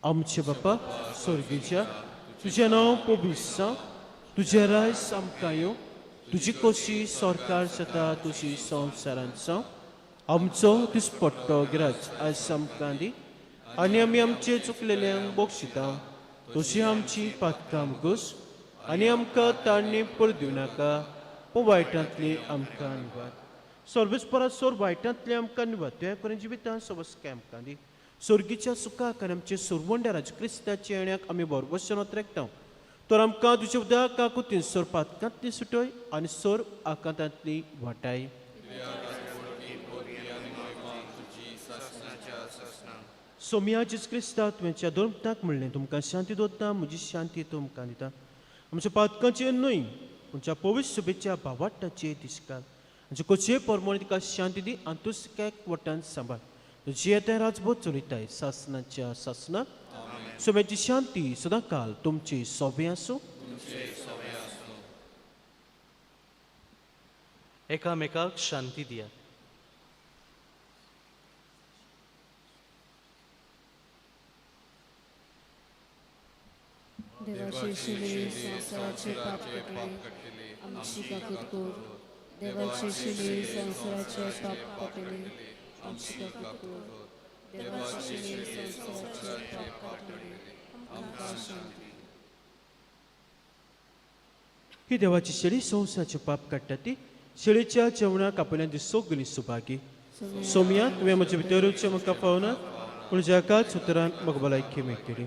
आमचे बापा स्वर्गीच्या, तुजें नांव पवित्र जावं, तुजें राज आमकां येवं, तुजी कशी सरकार जाता तुजी संवसारांत जावं. आमचो दिसपट्टो गिराज आयज आमकां दी आनी आमी आमचे चुकलेल्यांक बक्षिता तशी आमची पातकां घोस आनी आमकां ताळणी पड दिवं नाका पूण वायटांतली आमकां निवार. सर्वेस्परा सोर वायटांतली आमकां निवार त्या करून जिवितान सवस्काय आमकां दी. स्वर्गीच्या सुखाक आनी आमचे सुरवंड्या क्रिस्ताच्या येण्याक आमी बरोबरशें नोत्रेकता. तर आमकां तुज्या उदका कुतीन सोर पातकांतली सुटय आनी सोर आकांतांतली वाटाय. सोमिया जेजू क्रिस्ता तुवेंच्या दोन म्हणलें तुमकां शांती दवरता, म्हजी शांती तुमकां दिता. आमच्या पातकांचेर न्हय तुमच्या पवित्र सभेच्या भावाट्टाचेर दिसकाल आमचे कोचे परमोणे तिका शांती दी आनी तूं सगळ्याक वटान सांबाळ. तुजी येता राजभोत चलयताय सासनाच्या सासना. सोम्याची शांती सदांकाल तुमची सोबें आसूं. एकामेकाक शांती दिया. देवाचे शिले संवसाराचे पाप काडटले आमची काकूत कर. देवाचे शिले संवसाराचे पाप काडटले आमची काकूत कर. देवाचे शिले संवसाराचे पाप काडटले आमकां शांती. ही देवाची शेळी संवसाराचे पाप काडटा ती शेळीच्या जेवणाक आपल्या दी सगळी सुभागी. सोमिया तुवें म्हजे भितर येवचें म्हाका फावना पूण ज्याकाच उतरान म्हाका भलायकी मेळटली.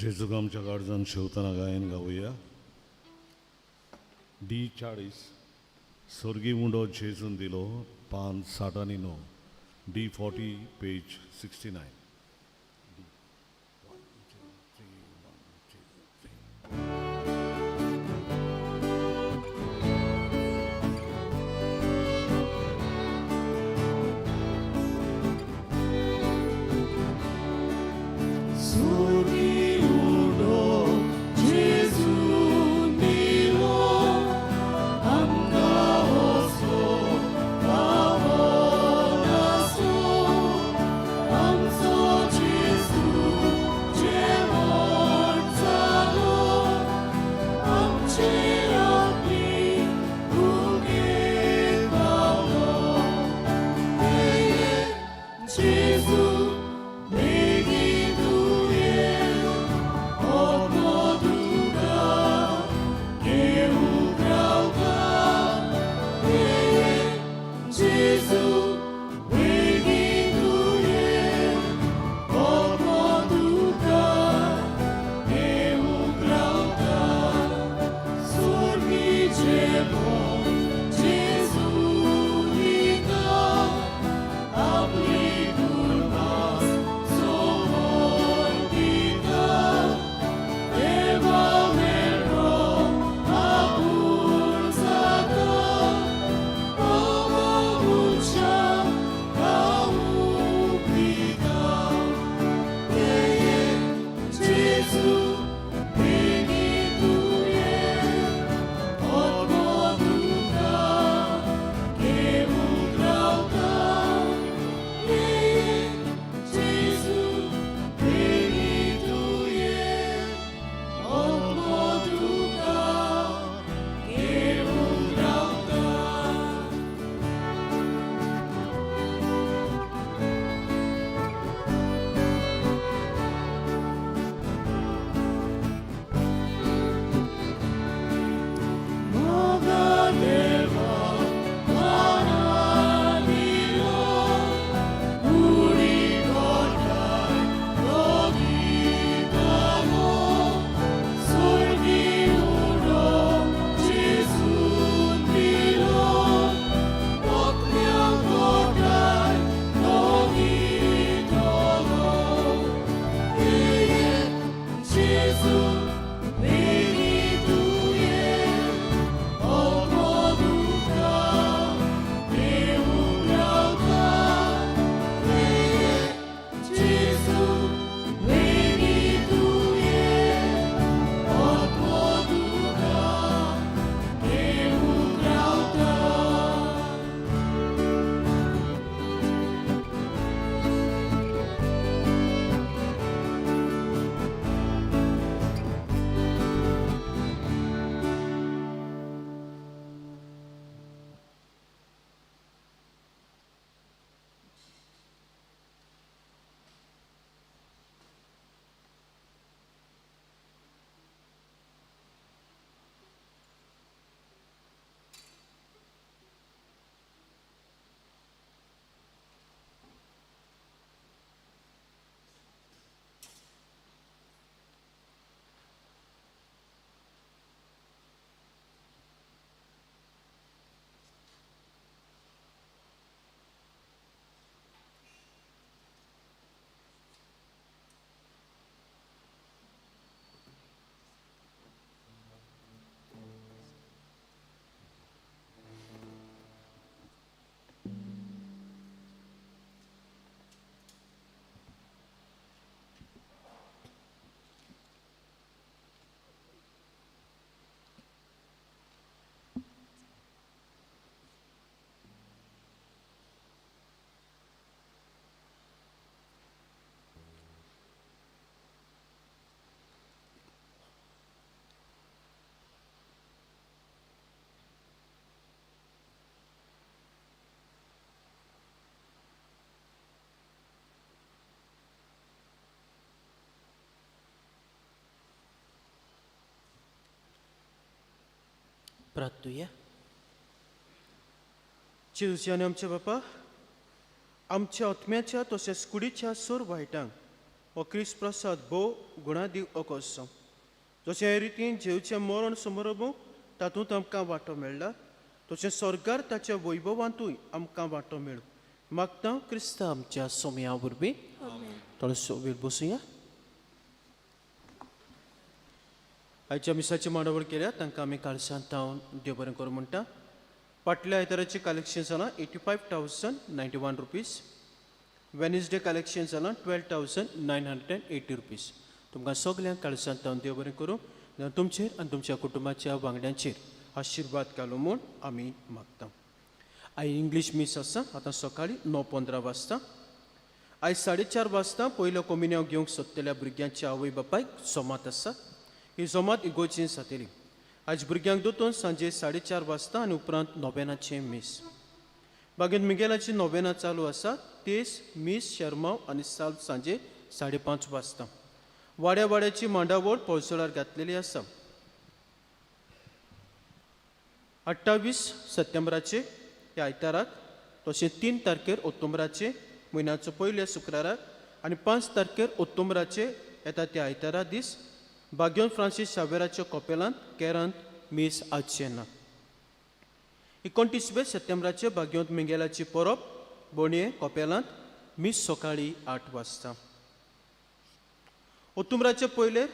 जेजूक आमच्या काळजान शेवतना गायन गावया. डी 40 स्वर्गी उंडो जेजून दिलो, पान 69, डी 40 पेज 69. प्रार्थुया. जेजूचे आनी आमच्या बापा, आमच्या आत्म्याच्या तशेंच कुडीच्या सोर वायटांक हो क्रिस्त प्रसाद भोव गुणादीक अकोस. जशें हे रितीन जेवचें मरण समारंभ तातूंत आमकां वांटो मेळ्ळा, तशें स्वर्गार ताच्या वैभवांतूय आमकां वांटो मेळूं. मागता क्रिस्ता आमच्या सोमया वरवीं. थोडोसो वेळ बसुया. आयच्या मिसाची मांडावळ केल्या तांकां आमी काळसांत तावन देव बरें करूं म्हणटा. फाटल्या आयताराचें कलेक्शन जालां 85,091 रुपीज. वेनसडे कलेक्शन जालां 12,980 रुपीज. तुमकां सगल्यांक काळसांत तावन देव बरें करूं, तुमचेर आनी तुमच्या कुटुंबाच्या वांगड्यांचेर आशिर्वाद घालूं म्हूण आमी मागता. आयज इंग्लीश मीस आसा आतां सकाळीं 9:15 वाजता. आयज 4:30 वाजता पयलो कोमिन्यांव घेवंक सोदतल्या भुरग्यांच्या आवय बापायक जोमात आसा. ही जोमात इगोर्जेन जातली. आयज भुरग्यांक दोतोन सांजे 4:30 वाजता आनी उपरांत नोवेनाचें मीस. बागेंत मिगेलाची नोवेना चालू आसा. तेस मीस शर्माव आनी साल सांजे 5:30 वाजता. वाड्या वाड्याची मांडावळ पळसोळार घातलेली आसा. 28 सप्टेंबराचे ह्या आयताराक, तशें 3 तारखेर ऑक्टोबराचे म्हयन्याचो पयल्या शुक्राराक आनी 5 तारखेर ऑक्टोबराचे येता त्या आयतारा दीस बाग्योन फ्रांसीस शावेराच्या कॉपेलांत केरांत मीस आसचें ना. 29 सप्टेंबराचे बाग्योंत मिंगेलाची परब बोणये कॉपेलांत मीस सकाळीं 8 वाजता. ऑक्टोबराचे पयले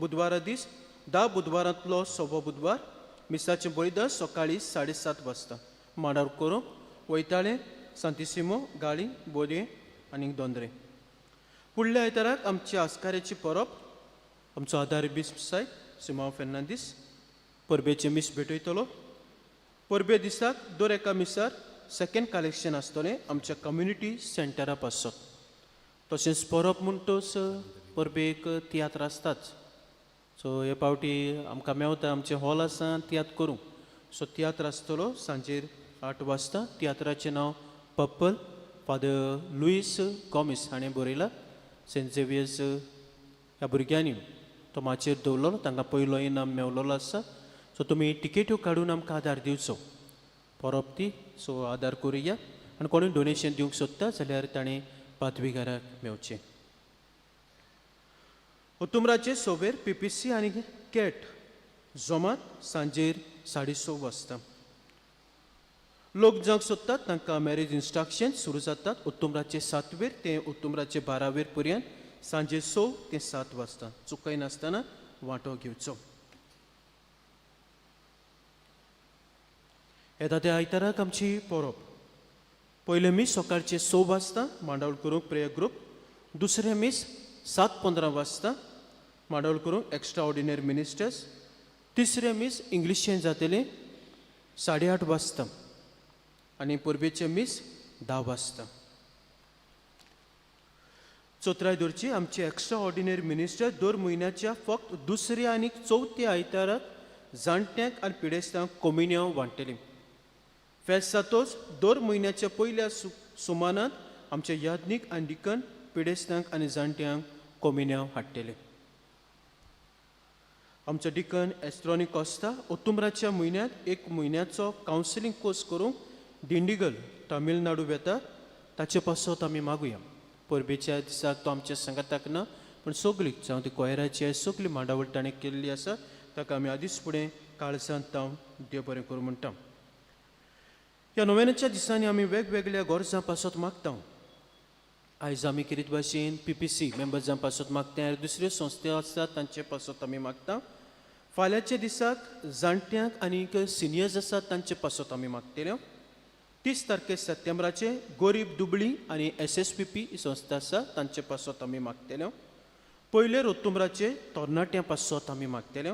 बुधवारा दीस 10 बुधवारांतलो सवो बुधवार मिसाचें बलिदान सकाळीं 7:30 वाजता. मांडार करूंक वयताळे सांतिसिमो गाळी बोरये आनी दोंदरे. फुडल्या आयताराक आमची आस्काऱ्याची परब आमचो आदार बीस सायब सिमांव फेर्नांदीस परबेचें मीस भेटयतलो. परबे दिसाक दर एका मिसार सेकेंड कलेक्शन आसतलें आमच्या कम्युनिटी सेंटरा पासत. तशेंच परब म्हणटच परबेक तियात्र आसताच. सो हे पावटी आमकां मेवता आमचें हॉल आसा तियात्र करूंक. सो तियात्र आसतलो सांजेर 8 वाजता. तियात्राचें नांव पप्पल फादर लुईस गॉमीस हाणें बरयलां. सेंट झेवियर्स ह्या भुरग्यांनी तो माचयेर दवरलो, तांकां पयलो इनाम मेवलेलो आसा. सो तुमी टिकेट्यो काडून आमकां आदार दिवचो परब ती. सो आदार करुया आनी कोणूय डोनेशन दिवंक सोदता जाल्यार ताणें पादवीगाराक मेवचें. ऑक्टोबराचे सोबेर पी पी सी आनी कॅट जोमात सांजेर 6:30 वाजता. लोक जावंक सोदतात तांकां मॅरेज इन्स्ट्रक्शन सुरू जातात ऑक्टोबराचे 7वेर ते ऑक्टोबराचे 12वेर पर्यंत सांजे 6 ते 7 वाजता. चुकयनासतना वांटो घेवचो. येता त्या आयताराक आमची परब. पयलें मीस सकाळचे 6 वाजता मांडावळ करूंक प्रेयर ग्रुप. दुसरें मीस 7:15 वाजता मांडावळ करूंक एक्स्ट्रा ऑर्डिनरी मिनिस्टर्स. तिसरें मीस इंग्लिशेन जातलें 8:30 वाजता आनी परबेचें मीस 10 वाजता. चौथराय दवरची आमचे एक्स्ट्रा ऑर्डिनरी मिनिस्टर दर म्हयन्याच्या फक्त दुसऱ्या आनी चवथ्या आयताराक जाणट्यांक आनी पिडेस्तांक कोमिन्यांव वांट्टली. फेस्त जातोच दर म्हयन्याच्या पयल्या सुमानांत आमचे याज्ञीक आनी डिकन पिडेस्तांक आनी जाणट्यांक कोमिन्यांव हाडटले. आमचो डिकन एस्ट्रॉनी कोस्ता ऑक्टोबराच्या म्हयन्यांत 1 म्हयन्याचो कावन्सिलींग कोर्स करूंक दिंडीगल तामिळनाडू वेता. ताचे पासत आमी मागुया. परबेच्या दिसाक तो आमच्या सांगाताक ना, पूण सगळी जावं ती कोयराची सगळी मांडावळ ताणें केल्ली आसा. ताका आमी आदींच फुडें काळजांत तावन देव बरें करूं म्हणटा. ह्या नोवेनाच्या दिसांनी आमी वेगवेगळ्या गरजां पासत मागता. आयज आमी किरीत भाशेन पी पी सी मेंबर्सां पासत मागता, दुसऱ्यो संस्था आसात तांचे पासत आमी मागता. फाल्यांच्या दिसाक जाणट्यांक आनीक सिनियर्स आसात तांचे पासत आमी मागतले. 30 तारखे सप्टेंबराचे गोरीब दुबळी आनी एस एस पी पी ही संस्था आसा तांचे पासत आमी मागतले. पयले ऑक्टोबराचे तरणाट्यां पासत आमी मागतले.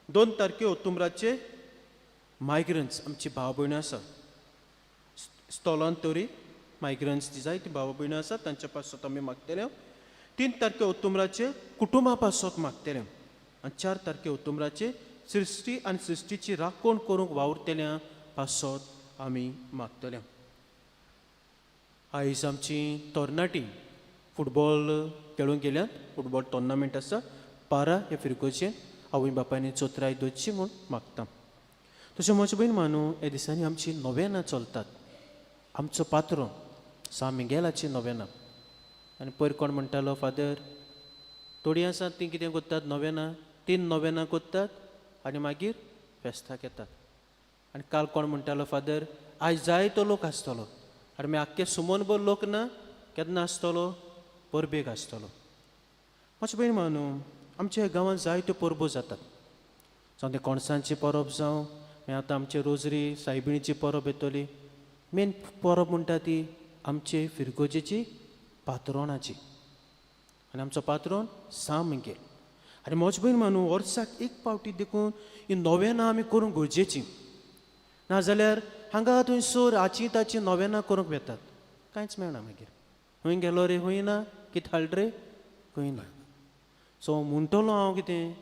2 तारखे ऑक्टोबराचे मायग्रंट्स आमची भाव भयणां आसा स्थलांतरी मायग्रंट्स ती जायती भाव भयणां आसा तांचे पासत आमी मागतले. 3 तारखे ऑक्टोबराचे कुटुंबा पासत मागतले आनी 4 तारखे ऑक्टोबराचे सृश्टी आनी सृश्टीची राखण करूंक वावुरतल्या पासत आमी मागतले. आयज आमची तरणाटी फुटबॉल खेळूंक गेल्यात. फुटबॉल टोर्नामेंट आसा पारा हे फिरगोजेन. आवय बापायनी चोत्राय दवरची म्हूण मागता. तशें म्हजे भयण मानू ह्या दिसांनी आमची नोवेनां चलतात. आमचो पात्रोन सा मिगेलाची नोवेनां. आनी पयर कोण म्हणटालो फादर थोडीं आसात तीं कितें करतात, नोवेनां, 3 नोवेनां करतात आनी मागीर फेस्ताक येतात. आनी काल कोण म्हणटालो, फादर आयज जायतो लोक आसतलो, आनी मागीर आख्खे सुमनभर लोक ना, केन्ना आसतलो, परबेक आसतलो. म्हजे भयण न्हू, आमच्या गांवांत जायत्यो परबो जातात, जावं ते कोणसांची परब जावं, मागीर आतां आमचे रोजरी सायबिणीची परब येतली. मेन परब म्हणटा ती आमचे फिरगोजेची पात्रोणाची, आनी आमचो पात्रोण सां मिगेल. आनी म्हजे भयण न्हू, वर्साक एक फावटी देखून ही नोवेनां आमी करूंक गरजेची, नाजाल्यार हांगा थंयसर हाची ताची नोवेनां करूंक वेतात, कांयच मेळना मागीर. खंय गेलो रे, खंय ना, कितें हाडलें रे, खंय ना. सो म्हणटलो हांव कितें,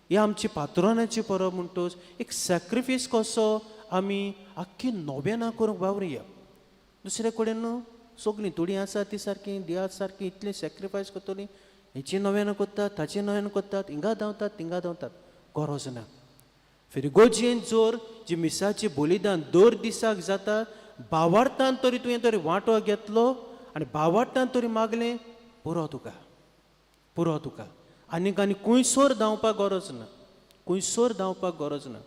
ही आमची पात्रोनाची परब म्हणटच एक सॅक्रिफायस कसो आमी आख्खी नोवेनां करूंक वावरुया. दुसरे कडेन न्हू सगळीं थोडीं आसा ती सारकी देवा सारकी इतली सॅक्रिफायस करतली, हेची नोवेनां करतात, ताची नोवेनां करतात, हिंगा धांवतात थिंगा धांवतात, गरज ना. फिरगोजेन जर जी मिसाची बलिदान दर दिसाक जाता, भावार्थान तरी तुवें तरी वांटो घेतलो आनी भावार्थान तरी मागलें, पुरो तुका, पुरो तुका. आनीक आनी खुंयसर धांवपाक गरज ना, खुंयसर धांवपाक गरज ना.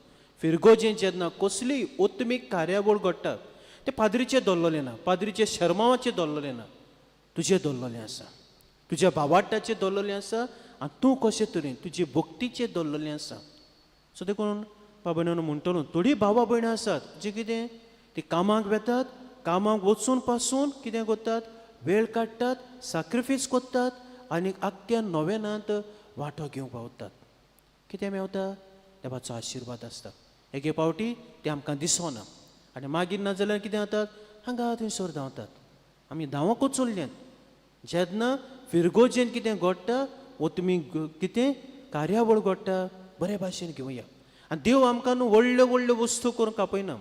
फिरगोजेन जेन्ना कसलीय ओत्मीक कार्यावळ घडटा, ते पाद्रीचें दवरलें ना, पाद्रीचें शर्मावाचें दवरलें ना, तुजें दवरलें आसा, तुज्या भावार्ताचें दवरलें आसा, आनी तूं कशें तरेन तुजे भक्तीचें दवरलें आसा. सो देखून बाबा भयणांनो म्हणटलो, थोडीं भावा भयणां आसात जी कितें ती कामाक वेतात, कामाक वचून पासून कितें करतात, वेळ काडटात, सॅक्रिफायस करतात आनी आख्ख्या नोवेनांत वांटो घेवंक पावतात. कितें मेवता, देवाचो आशिर्वाद आसता. एके फावटी तें आमकां दिसना आनी मागीर नाजाल्यार कितें जातात, हांगा थंयसर धांवतात. आमी धांवकूच चल्ल्यात. जेन्ना फिरगोजेन कितें घडटा वो तुमी कितें कार्यावळ घडटा, बरे भाशेन घेवया. आनी देव आमकां न्हू व्हडल्यो व्हडल्यो वस्तू करूंक आपयना,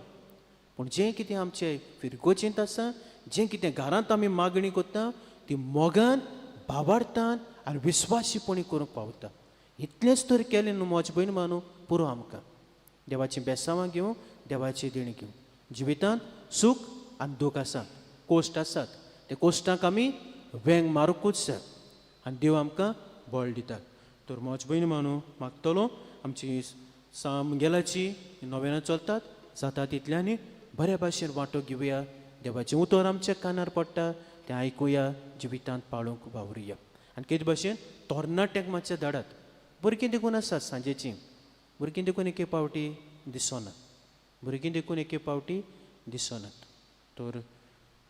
पूण जें कितें आमचें फिरगोजेंत आसा, जें कितें घरांत आमी मागणी करता, ती मोगान, भावार्थान आनी विस्वासीपणी करूंक पावता. इतलेंच तर केलें न्हू म्हजे भयण मानू, पुरो आमकां. देवाचीं बेसांवां घेवं, देवाची देणी घेवं. जिवितांत सूख आनी दूख आसात, कोश्ट आसात, ते कोश्टांक आमी वेंग मारुंकूच जाय आनी देव आमकां बळ दिता. तर म्हजे भयण मानू मागतलो, आमची सामगेलाची नोवेनां चलतात, जाता तितल्यांनी बऱ्या भाशेन वांटो घेवया. देवाचें उतर आमच्या कानार पडटा तें आयकुया, जिवितांत पाळूंक वावरुया. आनी कितें भाशेन तरणाट्यांक मातशें धाडात. भुरगीं देखून आसात सांजेचीं, भुरगीं देखून एके फावटी दिसना, भुरगीं देखून एके फावटी दिसनात. तर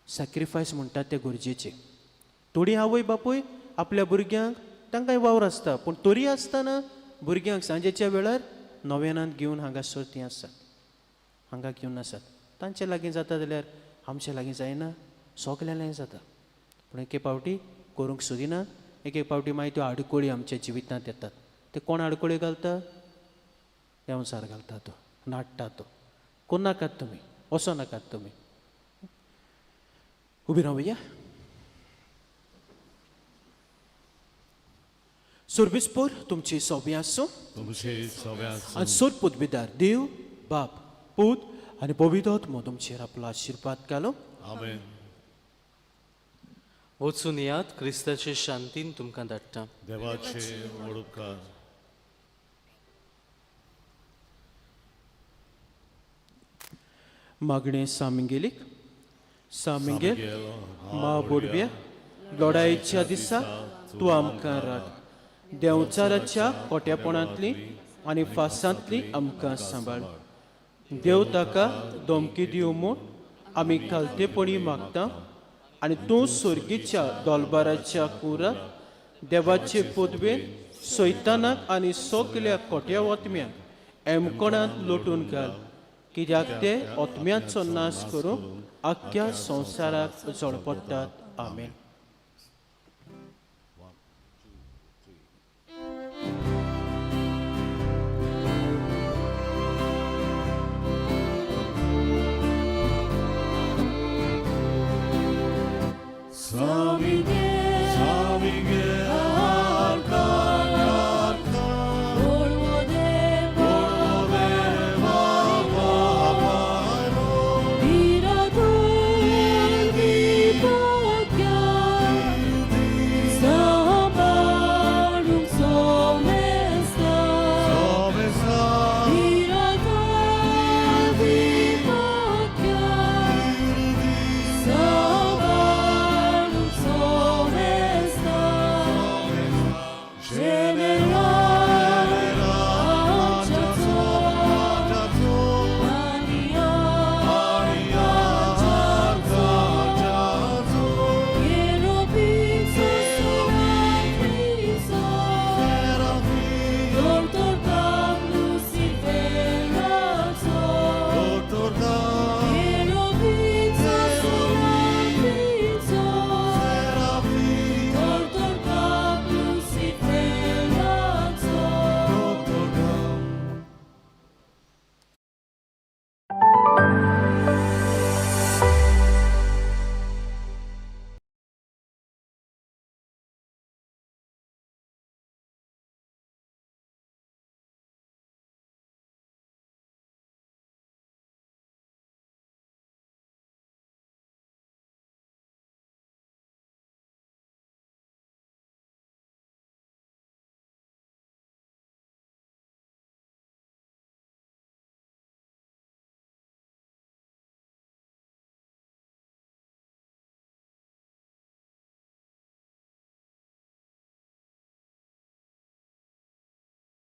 सॅक्रिफायस म्हणटात तें गरजेचें. थोडीं आवय बापूय आपल्या भुरग्यांक तांकांय वावर आसता, पूण तरी आसतना भुरग्यांक सांजेच्या वेळार नोवेनांत घेवन हांगासर तीं आसात, हांगा घेवन आसात. तांचे लागीं जाता जाल्यार आमचे लागीं जायना, सगल्यां लागीं जाता. पूण एके फावटी करूंक सोदिना, एक एक फावटी मागीर त्यो आडखळी आमच्या जिवितांत येतात. ते कोण आडखळी घालता, देंवचार घालता, तो नाडटा, तो कोण नाकात तुमी, वचो नाकात तुमी. उबी रावया. सर्विसपोर तुमची सोबी आसूं, तुमची सोबी आसूं. आनी सोद पदवीदार देव बाप पूत आनी पवित्र आत्मो तुमचेर आपलो आशिर्वाद घालो. आमेन. वचून येयात, क्रिस्ताचे शांतीन तुमकां धाडटा. देवाचे व्हड उपकार. मागणें सामिंगेलीक. सामिंगेल मा बोडव्या, लढायेच्या दिसा तूं आमकां राख, देंवचाराच्या कोट्यापणांतली आनी फासांतली आमकां सांबाळ. देव ताका धमकी दिवं म्हूण आमी खालतेपणी मागता आनी तूं सोर्गीच्या दोलबाराच्या कुराक देवाचे पदवेन सैतानाक आनी सगल्या कोट्या ओतम्यांक एमकोणांत लोटून घाल, कित्याक ते ओतम्याचो नाश करूंक आख्ख्या संवसाराक झडपडटात. आमेन. Samigel.